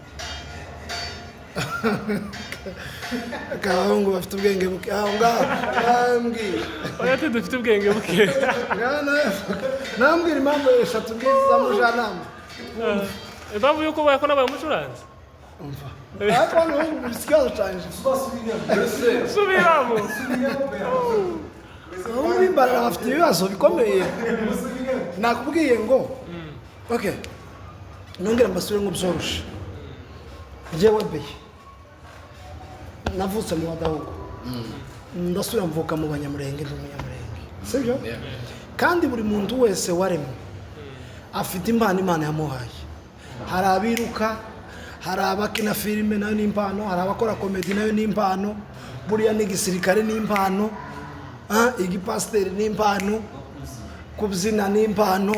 Abahungu bafite ubwenge buke aho ngaho nambwira. Oya, dufite ubwenge buke. Nambwira impamvu eshatu ngizi za mujyanama. Impamvu y'uko ko nabaye umucuranzi. Ariko hano ikibazo cyanjye. Subiramo. Abahungu b'Imbarara bafite ibibazo bikomeye. Nakubwiye ngo okay, nongera mbasubire ngo byoroshe. Njyewe beye navutse mu Badahugu, ndasubira mvuka mu Banyamurenge, ndi Umunyamurenge, sibyo? Kandi buri muntu wese waremwe afite impano Imana yamuhaye. Hari abiruka, hari abakina filime, nayo ni impano. Hari abakora comedy, nayo ni impano. Buriya n'igisirikare ni impano. Igipasiteri ni impano, kubyina ni impano,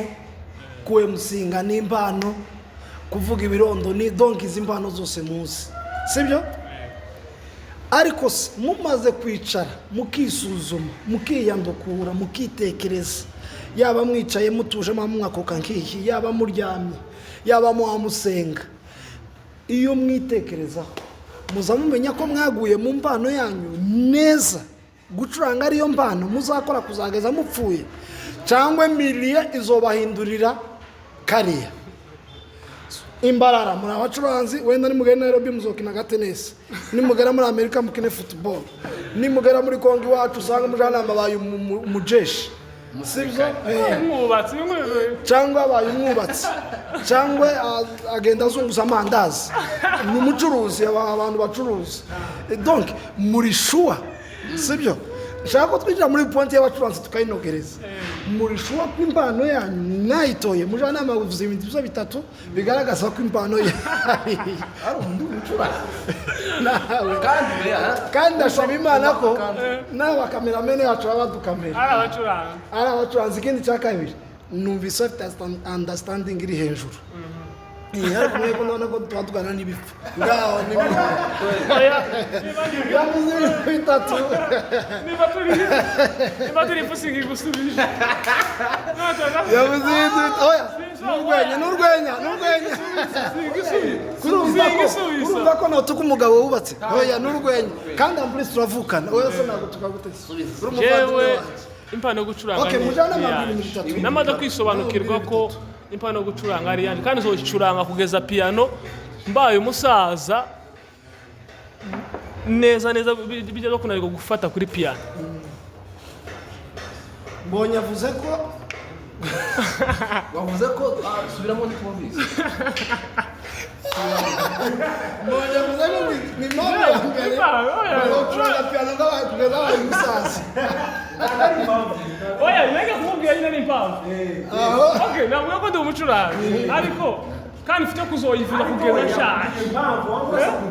kuemusinga ni impano, kuvuga ibirondo ni donc izi impano zose muzi, sibyo? Ariko se mumaze kwicara mukisuzuma, mukiyandukura, mukitekereza, yaba mwicaye mutuje mwakoka nk'iyi, yaba muryamye, yaba muhamusenga, iyo mwitekerezaho muza mumenya ko mwaguye mu mpano yanyu neza, gucuranga ariyo mpano muzakora kuzageza mupfuye, cyangwa miliye izobahindurira kariya? Imbarara muri abacuranzi, wenda nimugera Nairobi muzokina agatenesi, nimugera muri Amerika mukine football, nimugera muri Kongo iwacu usanga umujyanama abaye umujeshi, sibyo? Umwubatsi. Cyangwa abaye umwubatsi, cyangwa agenda azunguza amandazi, ni umucuruzi, abantu bacuruza. Donc muri sure, sibyo? Nshaka ko twinjira muri point y'abacuranzi tukayinogereza. Muri sure ko impano yanyu mwayitoye? Mujyanama bivuze ibintu byo bitatu bigaragaza ko impano ye Ari undi mucuranzi. Nawe. Kandi buriya Kandi ndashima Imana ko n'abakameramene bacu baba badukamera Ari abacuranzi. Ari abacuranzi. Ikindi cya kabiri, numvise afite understanding iri hejuru. Ariko mwebwe ndabona ko tuba tugana n'ibipfu ngaho Oya, niba ndi yavuze ibintu bitatu. Niba turi ipusi ngigusubije. Yavuze ibintu bitatu. Oya, n'urwenya, n'urwenya, n'urwenya. Kurumva ko Singisubizo. Kurumva ko notuka umugabo wubatse? Oya, n'urwenya. Kandi ampulisi turavukana. Oya se, ntabwo tukagutese, uri umuvandimwe Jewe wanjye. impano yo gucuranga Okay, ni mujyanama iyanjye. ibintu bitatu. Namaze kwisobanukirwa ko impano yo gucuranga ari iyanjye, kandi nzocuranga kugeza piyano mbaye umusaza neza neza, bijya no kunanirwa gufata kuri piyano. Mbonye avuze ko Wavuze ko subiramo, ntitwumvise. Mbonye avuze ko ni impamvu ya mbere Impano, oya. gucuranga piyano ngabaye kugeza abaye umusaza. Oya, nenge kumubwira nyine ni impamvu. Aho. Okay, navuga ko ndi umucuranzi, ariko kandi mfite kuzoyivuza kugeza nshaje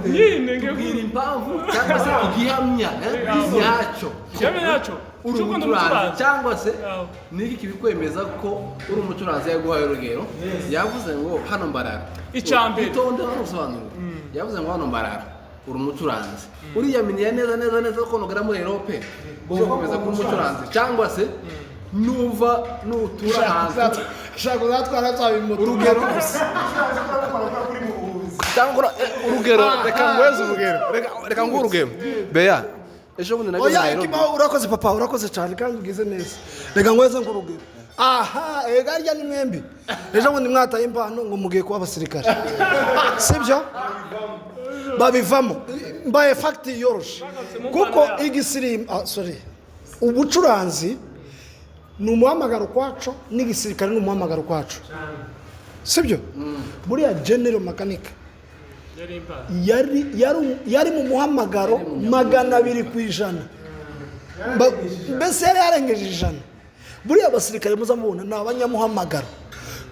nyine ngiye Tubwira impamvu cyangwa se igihamya nyacyo. Igihamya nyacyo Uri cy'uko ndi umucuranzi umucuranzi. cyangwa se Yawe. niki kibikwemeza ko uri umucuranzi? Yaguhaye urugero, yavuze ngo hano Mbarara. Icya mbere. Itonde hano usobanura. Yavuze ngo hano Mbarara uri umucuranzi, uriyaminiye neza neza neza ko nugera muri Europe uzakomeza kuba umucuranzi, cyangwa se nuva nutura hanze. Shaka uzatwara za bimoto. Urugero. Cyangwa urugero, reka nguheze urugero, reka nguhe urugero. Beya, ejo bundi nageze Oya. Nairobi. Ikibaho, urakoze papa, urakoze cyane kandi ugize neza. Reka ngweze nk'urugero. Aha, ega rya ni mwembi. Ejo bundi mwataye impano ngo mugiye kuba abasirikare, sibyo? Babivamo. Mbaye fact yoroshe, kuko igisirimba, ah, sorry, ubucuranzi ni umuhamagaro kwacu, n'igisirikare ni umuhamagaro kwacu, sibyo? Buriya General Makanika Yari impano. yari mu muhamagaro 200%. Mbese yari yarengeje 100. Buriya abasirikare muzamubona ni abanyamuhamagaro,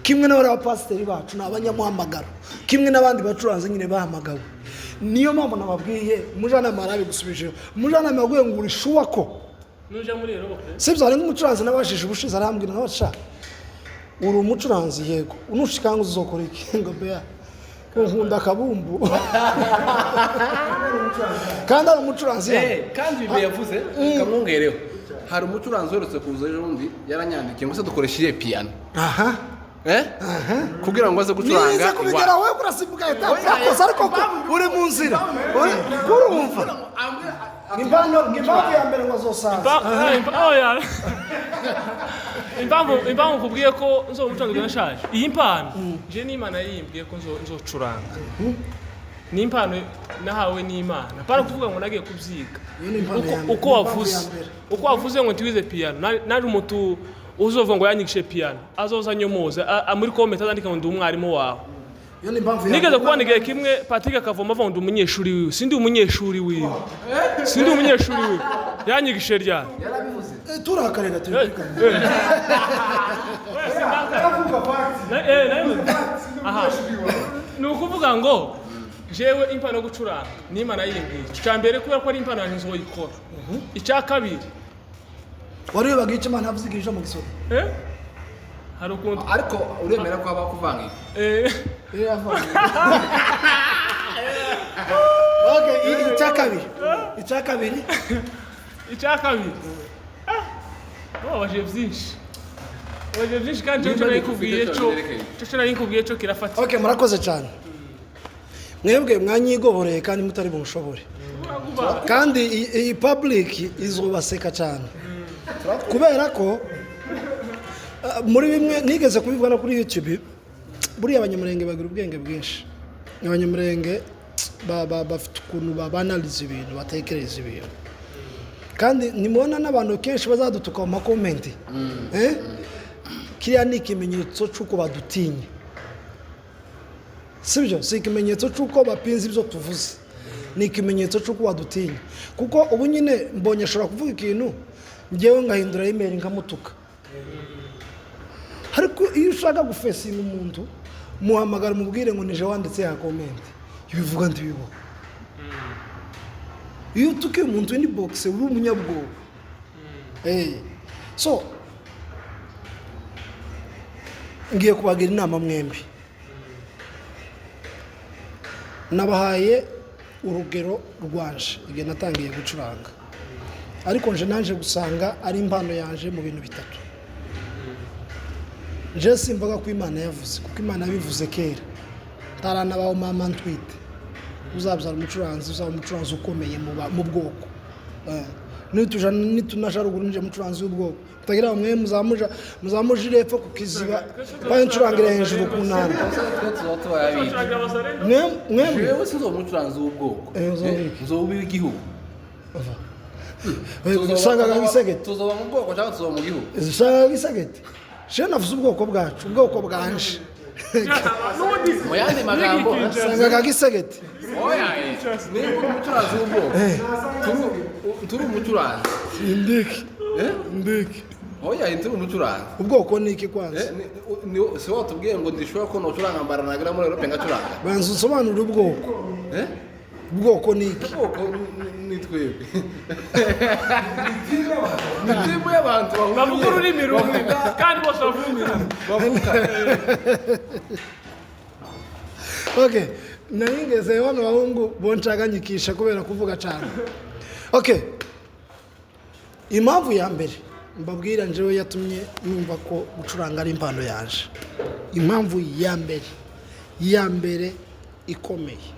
kimwe n'abari abapasiteri bacu ni abanyamuhamagaro, kimwe n'abandi bacuranzi nyine bahamagawe. Niyo mpamvu nababwiye, umujyanama yarabigusubijeho. Umujyanama yaguye ngo uri sure ko Nuja muri Europe. Sibyo? Hari nk'umucuranzi nabashije ubushize, arambwira nawe: "Sha, uri umucuranzi, yego, unushikanga uzokora iki?" Ngo beya ko nkunda akabumbu, kandi ari umucuranzi hano. Kandi ibi yavuze kamwongereho, hari umucuranzi uherutse kuza ejo bundi, yaranyandikiye ngo se dukoresha iyihe piyano kugira ngo aze gucuranga Nize kubigera iwacu. wowe kurasimbuka etape yakoze, ariko ko uri mu nzira, kurumva impamvu ya mbere ngo azosaza. Oya. Impamvu nkubwiye ko nzoba umucuranzi nashaje, iyi mpano je n'Imana yimbwiye ko nzocuranga, ni impano nahawe n'Imana, apana kuvuga ngo nagiye kubyiga. Iyo ni impano Uko ya mbere. uko Ni impamvu wavuze ya mbere. Uko wavuze ngo ntiwize piano, naje umuntu uzovuga ngo yanyigishije piano azoza anyomoza muri comment, azandika ngo ndi umwarimu wawe. Iyo ni impamvu ya Nigeze mbere. kubona igihe kimwe Patrick akavoma avuga ngo ndi umunyeshuri wiwe. Sindi umunyeshuri wiwe, sindi umunyeshuri wiwe. Yanyigishije ryari? Turakarega turi kuri kamera. Aha ni ukuvuga ngo jewe impano yo gucuranga n'Imana yimbwiye, icya mbere kubera ko ari impano yanjye nzoyikora. Icya kabiri, Wari wibaga icyo Imana yavuze igihe mu gisozi? Hari ukuntu Ariko uremera ko haba kuvanga ibi? Okay, icya kabiri, icya kabiri. Icya kabiri, babajije byinshi, babajije byinshi, kandi cyo nari nkubwiye cyo nari nkubwiye cyo kirafatika. Okay, murakoze cyane. Mwebwe mwanyigoboreye kandi mutari bunshobore, kandi iyi public izobaseka cyane, kubera ko muri bimwe nigeze kubivuga no kuri YouTube, buriya Abanyamurenge bagira ubwenge bwinshi. Abanyamurenge bafite ukuntu babanaliza ibintu, batekereza ibintu, kandi nimubona n'abantu kenshi bazadutuka mu ma comment, eh? Kiriya ni ikimenyetso cy'uko badutinya, sibyo? Si ikimenyetso cy'uko bapinze ibyo tuvuze, ni ikimenyetso cy'uko badutinya, kuko ubu nyine mbonye ashobora kuvuga ikintu, ngewe ngahindura email nkamutuka. Ariko iyo ushaka gufesinga umuntu, muhamagara umubwire ngo nije wanditse ya comment, ibivuga ndibibuka. Iyo utukiye umuntu inbox uri umunyabwoba. So ngiye kubagira inama mwembi. Nabahaye urugero rwanje igihe natangiye gucuranga, ariko nje naje gusanga ari impano yanje mu bintu bitatu. Nje simvuga ko Imana yavuze, kuko Imana yabivuze kera ntaranabaho, mama ntwite: uzabyara umucuranzi, uzaba umucuranzi ukomeye mu bwoko. Nituja nitunaja ruguru, nije umucuranzi w'ubwoko, mutagira ngo mwe muzamuja irepfo ku kiziba, kwayo ncurangira hejuru ku ntara. Twe tuzaba tubaye abiki? Mwemwe Jewe sinzoba umucuranzi w'ubwoko. Uzoba iki? Nzoba uw'igihugu. Usanga gisegeti. Tuzoba mu bwoko cyangwa tuzoba mu gihugu? Usanga gisegeti. Je navuze ubwoko bwacu, ubwoko bwanje. Mu yandi magambo, Usanga gisegeti. Oya, niba uri umucuranzi w'ubwoko, turi umucuranzi. Indiki. Eh? Indiki. Oya, turi umucuranzi. Ubwoko ni iki kwanza? Si wowe watubwiye ngo ndishobora ko nocuranga mbaranagira muri Europe ngacuranga? Banza usobanure ubwoko. Eh? Ubwoko ni iki? Ubwoko ni twebwe, ni timu y'abantu bahuriye Bavuga ururimi rumwe, kandi bose bavuga ururimi rumwe. Bavuga. Okay, nayingeze bano bahungu bonshaganyikisha kubera kuvuga cyane. Okay, impamvu ya mbere mbabwira njyewe yatumye numva ko gucuranga ari impano yaje, impamvu ya mbere, ya mbere ikomeye,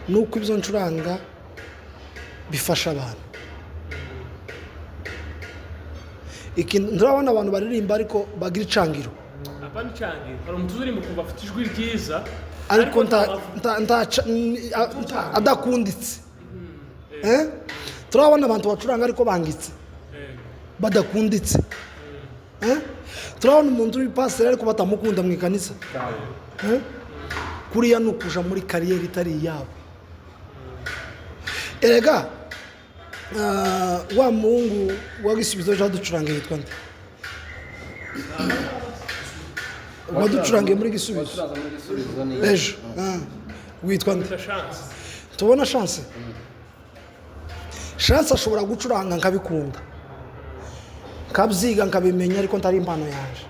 ni uko ibyo ncuranga bifasha abantu. Ikintu nturabona abantu baririmba ariko bagira icangiro. Apana icangiro, hari umuntu uririmba ukumva afite ijwi ryiza ariko nta mavuta. Adakunditse. Eh? Turabona abantu bacuranga ariko bangitse, badakunditse. Eh? Turabona umuntu uri pasiteri ariko batamukunda mu ikanisa. Eh? Kuriya ni ukuja muri carrière itari iyabo. Erega wa muhungu wa Gisubizo ejo waducurangiye yitwa nde? Waducurangiye muri Gisubizo Wacuranze muri Gisubizo ni ejo. Witwa nde? Bita Chance. Tubona Chance. Chance ashobora gucuranga nkabikunda, nkabyiga, nkabimenya, ariko ntari impano yanje.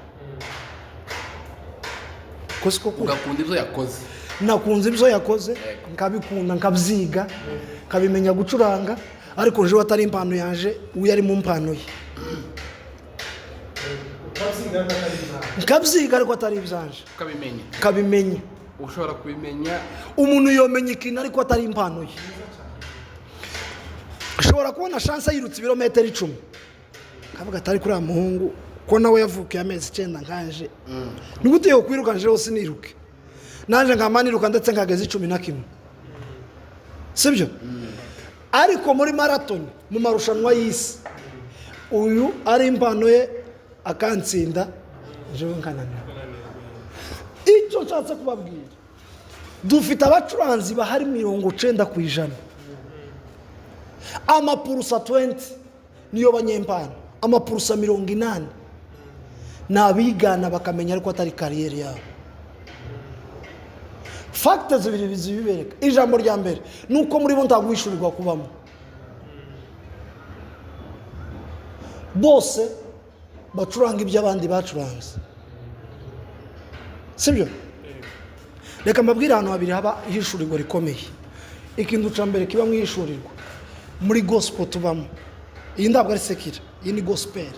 Ko siko kuri? Ugakunda ibyo yakoze. Nakunze ibyo yakoze, nkabikunda, nkabyiga, nkabimenya gucuranga, ariko jewe atari impano yanje, uyu ari mu mpano ye. Nkabyiga ariko atari ibyanje. Ukabimenya. Nkabimenya. Ushobora kubimenya. Umuntu yomenya ikintu ariko atari impano ye. Ushobora kubona Chance yirutse ibirometero 10, kavuga atari kuri uriya muhungu ko nawe yavukiye amezi 9 nkanje, ni gute yo kwiruka nje hose niruke nanje nkama niruka ndetse nkageza 11, sibyo? Ariko muri marathon, mu marushanwa y'isi, uyu ari impano ye akantsinda, jewe nkananirwa. Icyo nshatse kubabwira, dufite abacuranzi bahari 90%, amapurusa 20 niyo banyempano, amapurusa 80 ni abigana bakamenya ariko atari carrière yabo. Facts zibiri zibibereka. Ijambo rya mbere ni uko muri bo ntaguhishurirwa kubamo, bose bacuranga ibyo abandi bacuranze, sibyo? Reka mbabwire ahantu habiri haba ihishurirwa rikomeye. Ikintu cya mbere kiba mu ihishurirwa muri gospel tubamo, iyi ntabwo ari sekira, iyi ni gospel.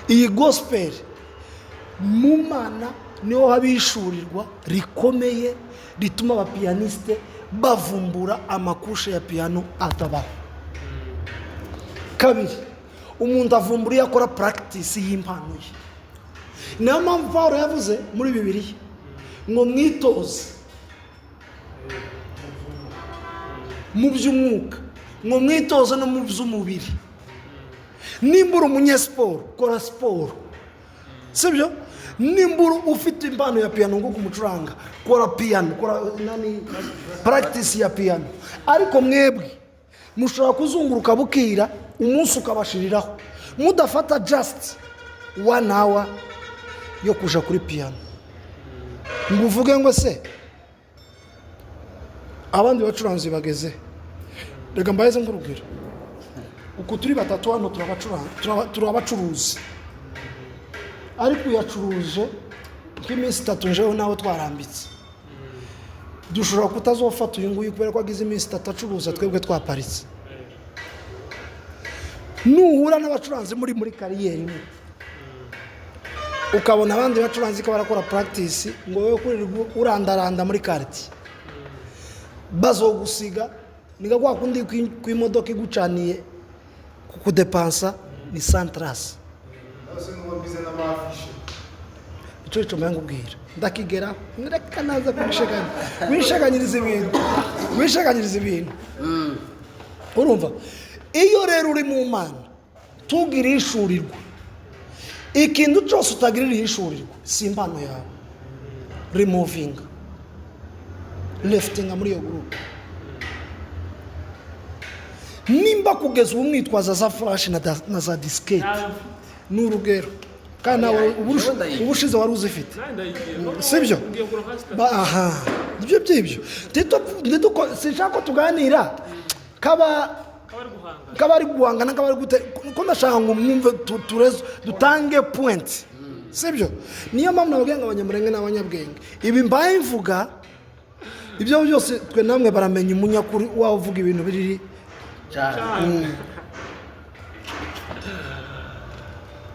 Iyi gospel mu Mana niho haba ihishurirwa rikomeye rituma abapiyaniste bavumbura amakushe ya piano atabaho. Kabiri, umuntu avumbura iyo akora practice y'impano ye. Niyo mpamvu Pawulo yavuze muri Bibiliya ngo mwitoze mu by'umwuka, ngo mwitoze no mu by'umubiri. Nimba uri umunyesiporo, kora siporo, sibyo? Nimba uri ufite impano ya piano ngo kumucuranga, kora piano, kora nani practice ya piano. Ariko mwebwe mushobora kuzunguruka bukira umunsi ukabashiriraho mudafata just 1 hour yo kuja kuri piano ngo uvuge ngo se abandi bacuranzi bageze. Reka mbaze nk'urugero, uku turi batatu hano turabacuruzi, ariko uyacuruje nk'iminsi 3 njewe nawe twarambitse, dushobora kutazofata uyu nguyu kubera ko agize iminsi 3 acuruza, twebwe twaparitse. Nuhura n'abacuranzi muri kariyeri imwe, ukabona abandi bacuranzi ko barakora practice ngo wowe kurirwa urandaranda muri quartier, bazogusiga. Niga kwa kundi kw'imodoka igucaniye kukudepansa ni santras. Icyo cyo mbangubwira ndakigera, reka naza kubisheganya, wisheganyiriza ibintu, wisheganyiriza ibintu. Urumva iyo rero uri mu Mana tugira ishurirwa, ikintu cyose utagirira ishurirwa si impano yawe, removing leftinga muri iyo group. Nimba kugeza ubu mwitwaza za flash na za diskette, ni urugero, kandi nawe ubushize wari uzifite, sibyo? Aha ibyo byibyo sinshaka ko tuganira kaba ari guhangana, kaba ari gute, ko ndashaka ngo mwumve dutange point, sibyo? Niyo mpamvu nababwiye ngo abanyamurenge n'abanyabwenge, ibi mbaye mvuga ibyo byose twe namwe baramenya umunyakuri wavuga ibintu biri.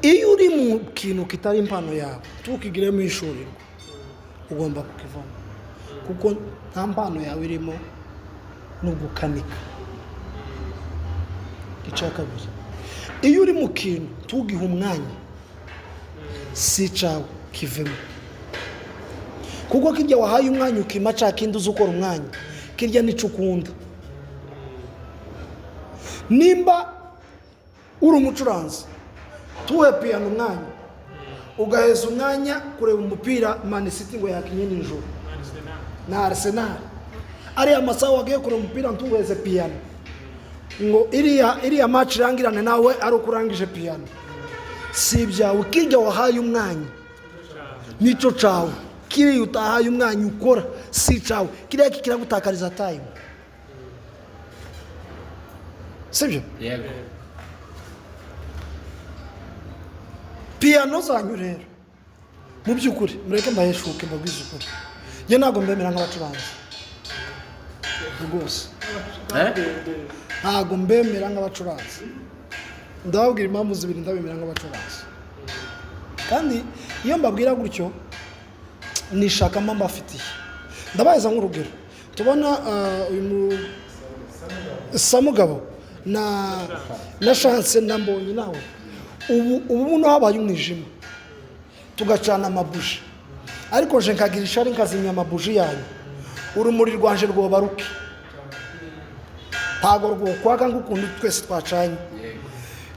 Iyo uri mu kintu kitari impano yawe tukigiremo ishurirwa, ugomba kukivamo, kuko nta mpano yawe irimo no gukanika. Icya kabiri, Iyo uri mu kintu tugihe umwanya, si icawe, kivemo, kuko kirya wahaye umwanya ukima ca kindi uzi ukora umwanya, kirya nico ukunda. Nimba uri umucuranzi, tuhe piyano umwanya, ugaheza umwanya kureba umupira Man City ngo yakinye nijoro na Arsenal, ariya masaha wagiye kureba umupira ntuheze piyano ngo iriya match irangirane nawe ari uko urangije piyano, si ibyawe. Kirya wahaye umwanya nico cawe, kiriya utahaye umwanya ukora si cawe, kiriya kiragutakariza time, sibyo? Yego. Piyano zanyu rero mu by'ukuri mureke mbaheshuke, mbabwize ukuri, njye ntabwo mbemera nk'abacuranzi rwose. Ntabwo mbemera nk'abacuranzi. Ndababwira impamvu zibiri ndabemera nk'abacuranzi, kandi iyo mbabwira gutyo nishakamo mbafitiye. Ndabaza nk'urugero, tubona uyu Samugabo na Chance na Mbonyi, nawe ubu buno habaye umwijima tugacana amabuji, ariko je nkagira ishari nkazimya amabuji yanyu, urumuri rwanje rwoba ruke, ntago rwokwaka nk'ukuntu twese twacanye.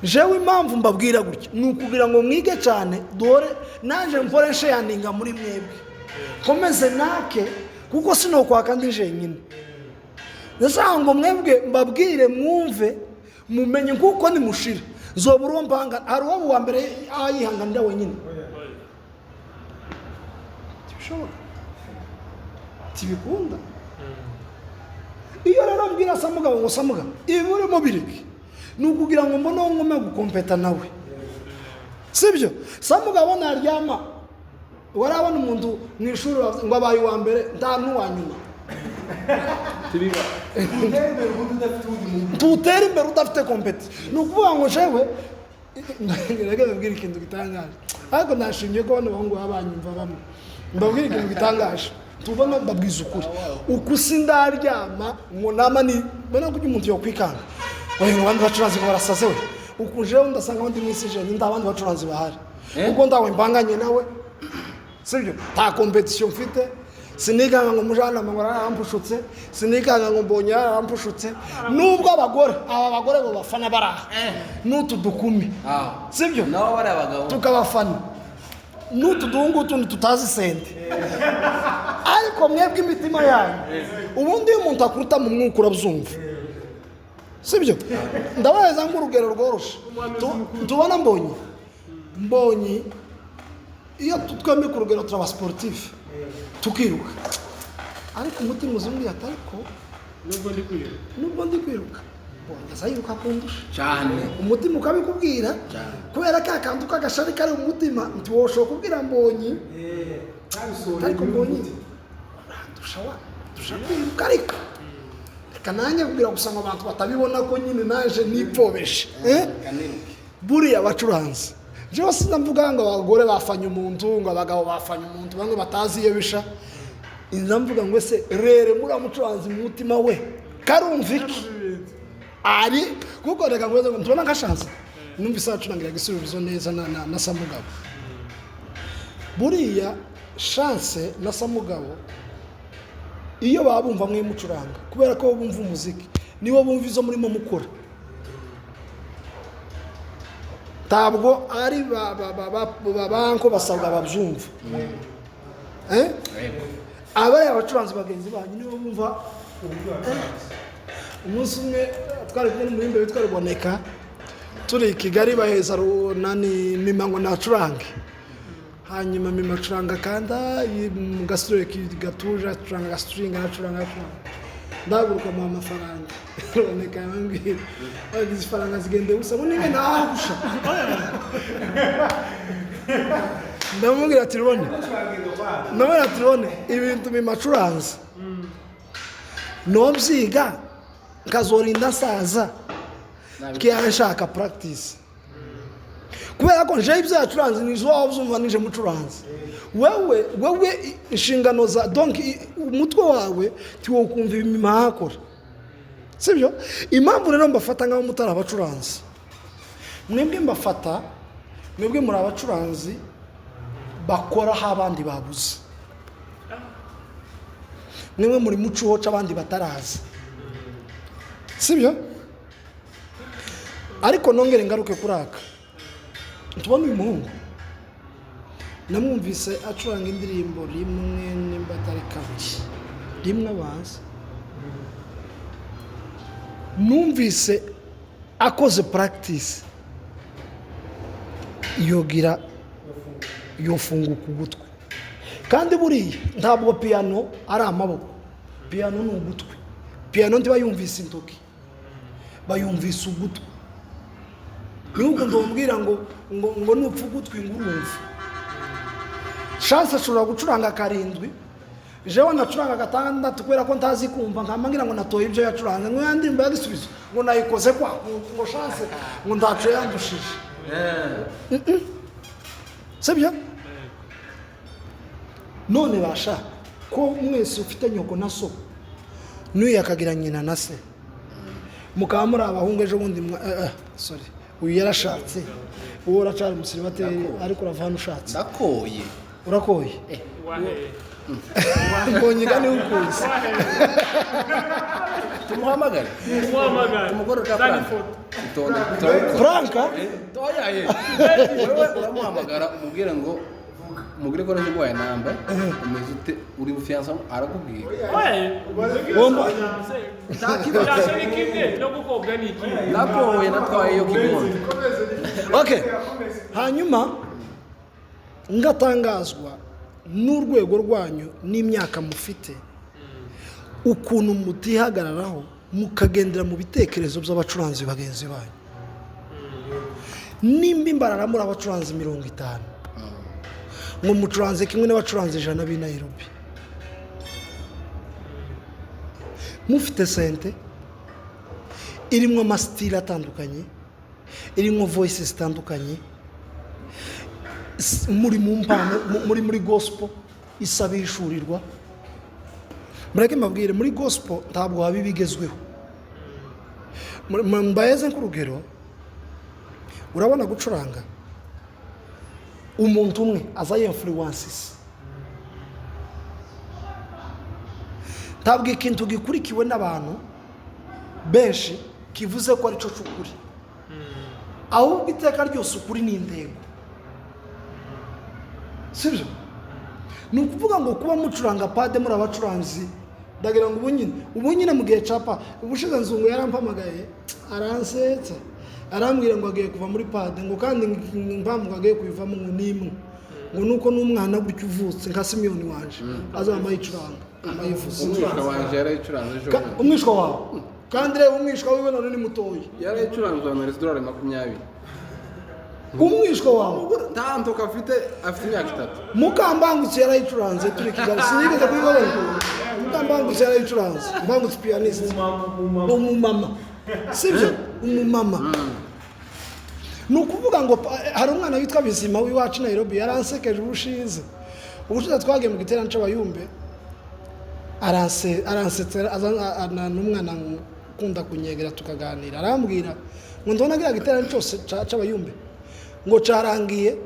Jewe impamvu mbabwira gutya ni ukugira ngo mwige cyane, dore naje mpore nshayaninga muri mwebwe, komeze nake, kuko sinokwaka ndi jenyine. Ndashaka ngo mwebwe mbabwire mwumve mumenye, kuko nimushira zobura uwo mpanga. Hari uwo wa mbere ayihanganira wenyine, ntibishoboka, ntibikunda. Iyo rero mbwira Samugabo ngo Samugabo ibi urimo bireke, ni ukugira ngo mbone uwo ngomba gukompeta nawe, sibyo? Samugabo naryama, warabona umuntu mu ishuri ngo abaye uwa mbere nta n'uwa nyuma. Tutera imbere udafite kompeti. Ni ukuvuga ngo jewe reka mbabwire ikintu gitangaje, ariko nashimye ko bano bahungu baba banyumva bamwe. Mbabwire ikintu gitangaje, tubona mbabwiza ukuri, uku sindaryama ngo nama ni mbona ko umuntu yokwikanga oya ngo abandi bacuranzi ngo barasaze we, uku jewe ndasanga abandi mu isi jenyine nta bandi bacuranzi bahari, kuko ndawe mbanganye nawe, sibyo? Nta kompetisiyo mfite, sinikanga ngo mujyanama ngo arampushutse, sinikanga ngo mbonye arampushutse, nubwo abagore aba bagore bo bafana baraha n'utu dukumi, sibyo? Nabo bari abagabo tukabafana n'utu duhungu tundi tutazi sente, ariko mwebwe imitima yanyu ubundi iyo umuntu akuruta mu mwuka urabyumva, sibyo? Ndabaza nk'urugero rworoshe, tubona Mbonyi iyo twembi ku rugero turaba sportif tukiruka, ariko umutima uzumbwiye ati ariko nubwo ndi kwiruka Mbonyi azayiruka kundusha cyane, umutima ukabikubwira kubera ka kantu k'agashari kari mu mutima, ntiwoshobora kubwira Mbonyi ariko Mbonyi urandusha wa ndusha kwiruka, ariko reka nanjye kubwira gusa ngo abantu batabibona ko nyine naje nipfobeshe. Buriya abacuranzi jewe sinamvuga ngo abagore bafanye umuntu, ngo abagabo bafanye umuntu, bamwe batazi iyo bisha, inza mvuga ngo ese rere muri mucuranzi mu mutima we karumva iki ari kuko reka ngo ntubona nka Chance numvise acurangira igisubizo neza na Samugabo. Buriya Chance na Samugabo iyo baba bumva mwe mucuranga, kubera ko bumva umuziki niwo bumva izo murimo mukora, ntabwo ari banko basabwa babyumva. Abari abacuranzi bagenzi banyu nibo bumva. Umunsi umwe twari kumwe n'umuhimbi witwa Ruboneka, turi i Kigali baheza nani Mima ngo nacurange, hanyuma Mima acuranga kanda mu gasitore gatuje, acuranga agasuringa acuranga, ndahaguruka muha amafaranga. Ruboneka yambwira izi faranga zigende gusa ngo nibe nahusha, ndamubwira ati Rubone, ndamubwira ati Rubone ibintu Mima acuranze nobyiga nkazorinda nsaza kiyanshaka practice, kubera ko nje ibyo yacuranze nizo wabyumva nije mucuranze. Wewe inshingano za donc umutwe wawe tiwokumva ibimima hakora, sibyo? Impamvu rero mbafata nk'aho mutari abacuranzi Mwebwe mbafata, mwebwe muri abacuranzi bakora aho abandi babuze. Mwebwe muri muco abandi bataraza, sibyo? Ariko nongere ngaruke kuri aka. Tubona uyu muhungu namwumvise acuranga indirimbo rimwe, nimba atari kabiri, rimwe abanza numvise akoze practice yogira yofunguka ugutwi. Kandi buriya ntabwo piano ari amaboko, piano ni ugutwi. Piano ntibayumvise intoki, bayumvise ugutwi. Niba ndamubwira ngo nupfa ugutwi ngo urumva. Chance ashobora gucuranga karindwi, jewe nacuranga gatandatu kubera ko ntazi kumva, nkama ngira ngo natoye ibyo yacuranze, ngo ya ndirimbo yagisubizo ngo nayikoze kwa ngo Chance ngo ntaco yandushije. Sibyo? None basha ko mwese ufite nyoko na so, n'uyu akagira nyina na se, mukaba muri abahungu ejo bundi sorry, uyu yarashatse, uwo uracari umusiribateri, ariko urava hano ushatse. Ndakoye. Urakoye. Wahe. Mbonye gani ukuzi. Tumuhamagare. Umuhamagare. Tumugorore ka Zana Frank. ifoto. Itonde, turabikora. Franka. Oya ye, wewe uramuhamagara umubwire ngo umubwire ko naje guhaye namba, umeze ute, uri fiancé, arakubwira. Wahe. Womba. Fiancé ni kimwe no gukobwa ni ikindi. Nakoye, natwaye iyo kigondo. Okay, hanyuma ngatangazwa n'urwego rwanyu n'imyaka mufite, ukuntu mutihagararaho mukagendera mu bitekerezo by'abacuranzi bagenzi banyu. Nimba imbarara muri abacuranzi 50, ngo mucuranze kimwe n'abacuranzi 100 b'i Nairobi, mufite synthé irimo amasitili atandukanye, irimo voices zitandukanye, muri mu mpano, muri gospel isaba ishurirwa. Mureke mbabwire, muri gospel ntabwo haba ibigezweho. Mbayeze nk'urugero, urabona gucuranga umuntu umwe aza influences, ntabwo ikintu gikurikiwe n'abantu benshi kivuze ko aricyo cy'ukuri, ahubwo iteka ryose ukuri ni intego, sibyo? Ni ukuvuga ngo kuba mucuranga pade muri abacuranzi, ndagira ngo ubu nyine mu gihe capa ubushize Nzungu yarampamagaye aransetsa, arambwira ngo agiye kuva muri pade, ngo kandi impamvu agiye kuyivamo ngo ni imwe, ngo nuko n'umwana gutyo uvutse nka Simiyoni wanje azaba ayicuranga amayivuze. Umwishwa wanje yarayicuranze ejo bundi. Umwishwa wawe kandi reba umwishwa wiwe none ni mutoya. Yarayicuranze bamwereza idolari 20. Umwishwa wawe Nta ntoka afite, afite imyaka 3. Mukambangutse yarayicuranze turi Kigali, sinigeze kubibona. Mukambangutse yarayicuranze, Mbangutse pianist, umumama, sibyo? Umumama. Ni ukuvuga ngo hari umwana witwa Bizima w'iwacu Nairobi yaransekeje ubushize. Ubushize twagiye mu giterane c'abayumbe, aransetsa, n'umwana ukunda kunyegera tukaganira, arambwira ngo ndabona kiriya giterane cyose c'abayumbe ngo carangiye,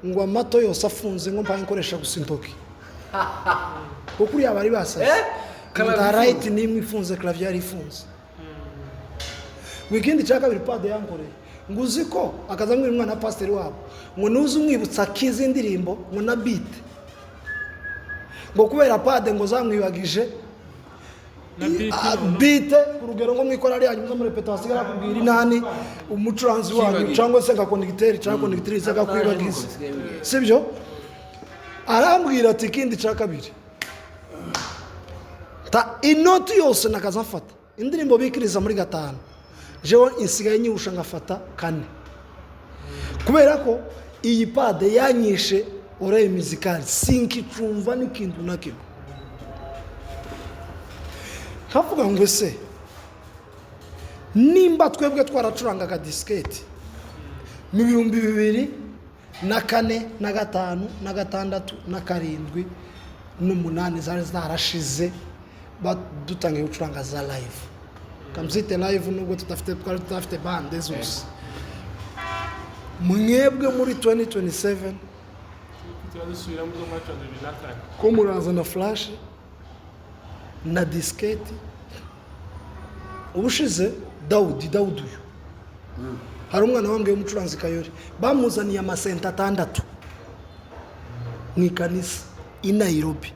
ngo amato yose afunze, ngo mpaye nkoresha gusa intoki, kuko uriya bari basaze. Nta right n'imwe ifunze, clavier yari ifunze. Wikendi cya kabiri pade yankoreye, ngo uzi ko akaza ambwira umwana wa pasiteri wabo ngo nuze umwibutsa akizi indirimbo ngo na beat, ngo kubera pade ngo zamwibagije Na beat noneho. Beat ku rugero ngo mwikora ari hanyuma muri repeta hasigara akubwira inani umucuranzi wanyu Kibagiza. cyangwa se nka conducteur cyangwa conductrice akakwibagiza, sibyo? Arambwira ati ikindi cya kabiri ta inoti yose nakaza mfata indirimbo bikiriza muri 5, jewe insigaye nyihusha ngafata 4, kubera ko iyi pade yanyishe oreille musicale, sinkicumva n'ikintu na kimwe. Nkavuga ngo ese nimba twebwe twaracurangaga disiketi mu 2004 na 5 na 6 na 7 n'umunani zari zarashize badutangiye gucuranga za live, kamzite live, nubwo tudafite, twari tudafite bande zose. Mwebwe muri 2027 Turazisubiramo izo mwacanze 2004. Ko murazana flash na disketi. Ubushize Dawudi, Dawudi uyu, hari umwana wambwiye w'umucuranzi Kayori, bamuzaniye amasenta 6 mu ikanisa i Nairobi.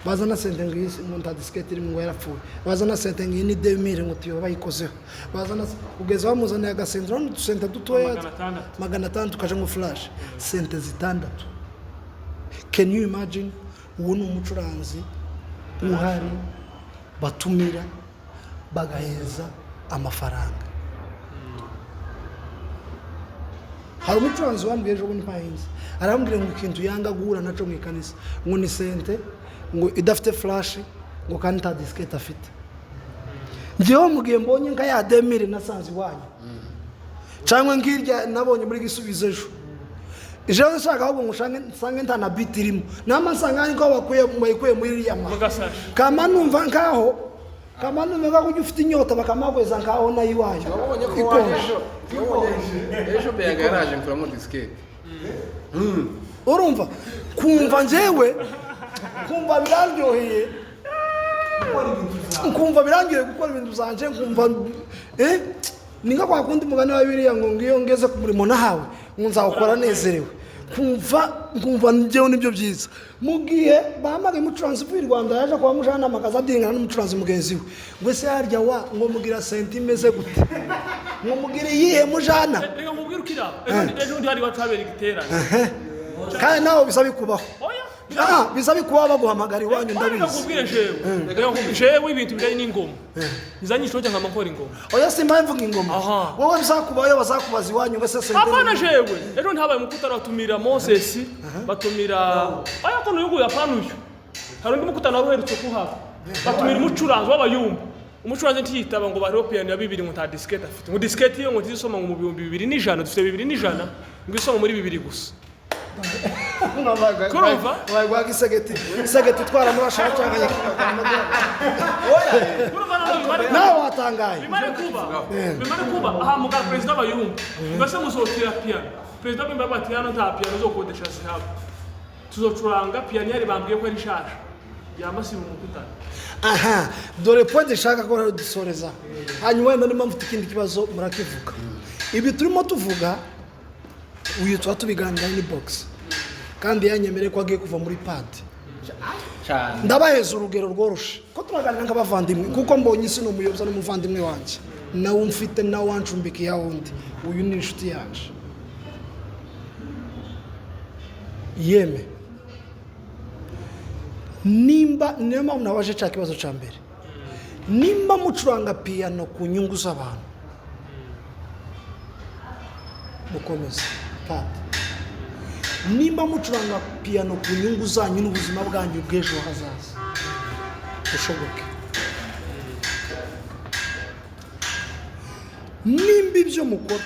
Bazana sente ngo iyi ngo nta disketi irimo, ngo yarapfuye. Bazana sente ngo iyi ni 2000, ngo tuyo bayikozeho. Bazana kugeza bamuzaniye agasente, urabona udusente dutoya. 600. 600 kaje ngo flash, sente 6. Can you imagine? Uwo ni umucuranzi uhari batumira bagaheza amafaranga. Hari umucuranzi wambwiye ejo bundi mpahinze, arambwira ngo ikintu yanga guhura naco mu ikanisa ngo ni sente ngo idafite flash, ngo kandi nta diskete afite. Njyewe mugihe mbonye nka ya 2000 nasanze iwanyu, cyangwa ngirya nabonye muri Gisubizo ejo, ejo nshaka ahubwo ngo nsange nta na beat irimo, nama nsanga ariko bayikuye muri iriya ma Mu gasashi. Kama numva nkaho, kama numva nkaho ujya ufite inyota bakamagweza nkaho nayo iwanyu Wabonye ko ikonje. waje ejo, wabonye ejo Beyaga yaraje nkuramo disiketi. Urumva kumva njyewe kumva biraryoheye, nkumva birangiye gukora ibintu zanje, nkumva ni nka kwa kundi mugani wa Bibiliya ngo ngiyo ngeze ku murimo nahawe ngo nzawukora nezerewe. Nkumva njyewe nibyo byiza. Mu gihe bahamagaye umucuranzi uvuye i Rwanda yaje kwa mujyanama akaza adingana n'umucuranzi mugenzi we, ngo ese harya wa ngo mugira senti imeze gute, ngo mugire iyihe mujana? Reka nkubwire ukira ejo ndi hari iwacu habera igiterane. Kandi nawe bisa bikubaho. Oya. Bisa bikubaho baguhamagara iwanyu, Reka ndabizi. nkubwire jewe, reka nkubwire jewe ibintu bijyanye n'ingoma nzanye ishoja nkama nkora ingoma. Oya, si impamvu ngingoma. Aha. Wowe bizakubaho bazakubaza iwanyu ngo ese sente. Hapana, jewe ejo ntabaye umukutano, batumira Moses, batumira oya ko n'uyu nguyu, apana uyu, hari undi mukutano wari uherutse kuhaba, batumira umucuranzi w'abayumba. Umucuranzi ntiyitaba ngo bariho piyano ya 2000, ngo nta diskete afite, ngo diskete iyo ngo ntizisoma ngo mu 2100, dufite 2100, ngo isoma muri 2000 gusa. Kurumva? Wagwaga isegeti, isegeti twaramurasha cyangwa Kurumva nawe bimare nawe watangaye. Bimare kuba ahamagara perezida w'abayumba, mbese muzotira piyano. Perezida w'abayumba bati hano nta piyano uzokodesha zihaba, tuzocuranga piyano yari bambwiye ko ari nshasha yamasiba umukutano. Aha dore point nshaka ko rero dusoreza, hanyuma wenda niba mufite ikindi kibazo murakivuga. Ibi turimo tuvuga uyu tuba tubiganira ni box, kandi yanyemereye ko agiye kuva muri pad. Cyane. Ndabaheza urugero rworoshe ko turaganira nk'abavandimwe, kuko mbonye isi ni umuyobozi n'umuvandimwe wanjye, nawe umfite, nawe wancumbikiye aho undi, uyu ni inshuti yanjye. Yeme nimba niyo mpamvu nabaje cya kibazo cya mbere, nimba mucuranga piyano ku nyungu z'abantu mukomeze pad, nimba mucuranga piyano ku nyungu zanyu n'ubuzima bwanyu bw'ejo hazaza bushoboke, nimba ibyo mukora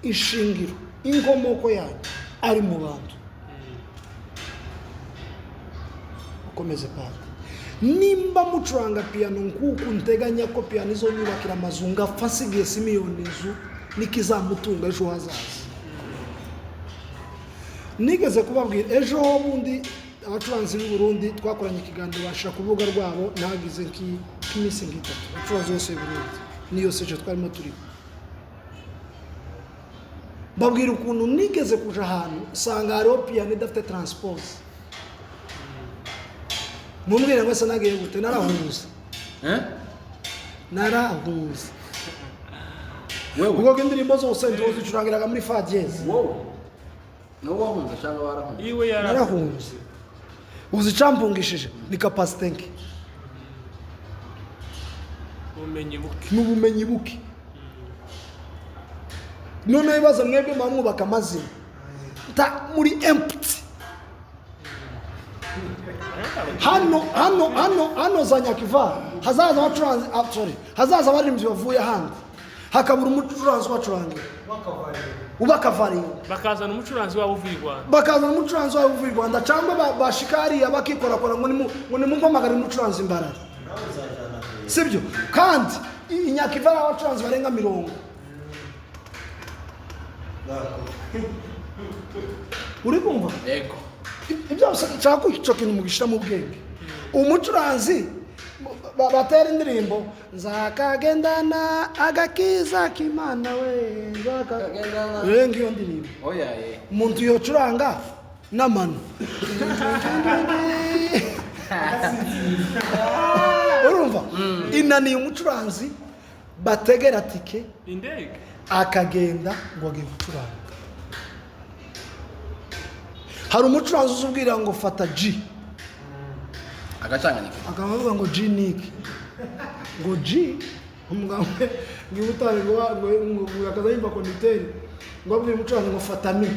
ishingiro inkomoko yanyu ari mu bantu mukomeze pad, nimba mucuranga piyano nk'uku nteganya ko piyano izonyubakira amazu ngapfa nsigaye simiyoni inzu n'ikizamutunga ejo hazaza. Nigeze kubabwira ejo bundi abacuranzi b'i Burundi twakoranye ikiganiro bashira ku rubuga rwabo, nagize nk'iminsi nk'itatu abacuranzi bose b'i Burundi niyo seje twarimo turi, babwira ukuntu nigeze kuja ahantu usanga hariho piyano idafite transpose. Mumbwire ngo ese nagiye gute? Narahuze. Narahuze. Wewe Ubwo indirimbo zose ndozicurangiraga muri fa dièse. Wowe nawe wahunze cyangwa warahunze? Iwe yara Narahunze. Uzi icampungishije ni capacité nke ubumenyi buke n'ubumenyi buke. Noneho ibibazo mwebwe muba mwubaka amazina ta muri empty. Hano hano hano hano za Nyakiva hazaza abacuranzi, sorry, hazaza abaririmbyi bavuye ahandi, hakabura umucuranzi ubacurangira ubakavaringa, bakazana umucuranzi wabo uvuye i Rwanda, bakazana umucuranzi wabo uvuye i Rwanda, cyangwa bashika hariya bakikorakora ngo nimumpamagare umucuranzi Mbarara, sibyo? Kandi i Nyakiva hari abacuranzi barenga 40. Uri kumva? Yego. Ibyo nshaka ko icyo kintu mugishyira mu bwenge. Umucuranzi batera indirimbo nzakagendana agakiza k'Imana we, nzaka Kagendana. Rero ngiyo ndirimbo Oya ye. umuntu yocuranga n'amano, urumva inaniye umucuranzi bategera tike Indege. akagenda ngo agiye gucuranga. Hari umucuranzi uzubwira ngo fata G, Agacanganyika. akaba avuga ngo G niki, ngo G umugabo ngo ubutari ngo ngo ngo akaza yumva conducteur ngo abwira umucuranzi ngo fata mi.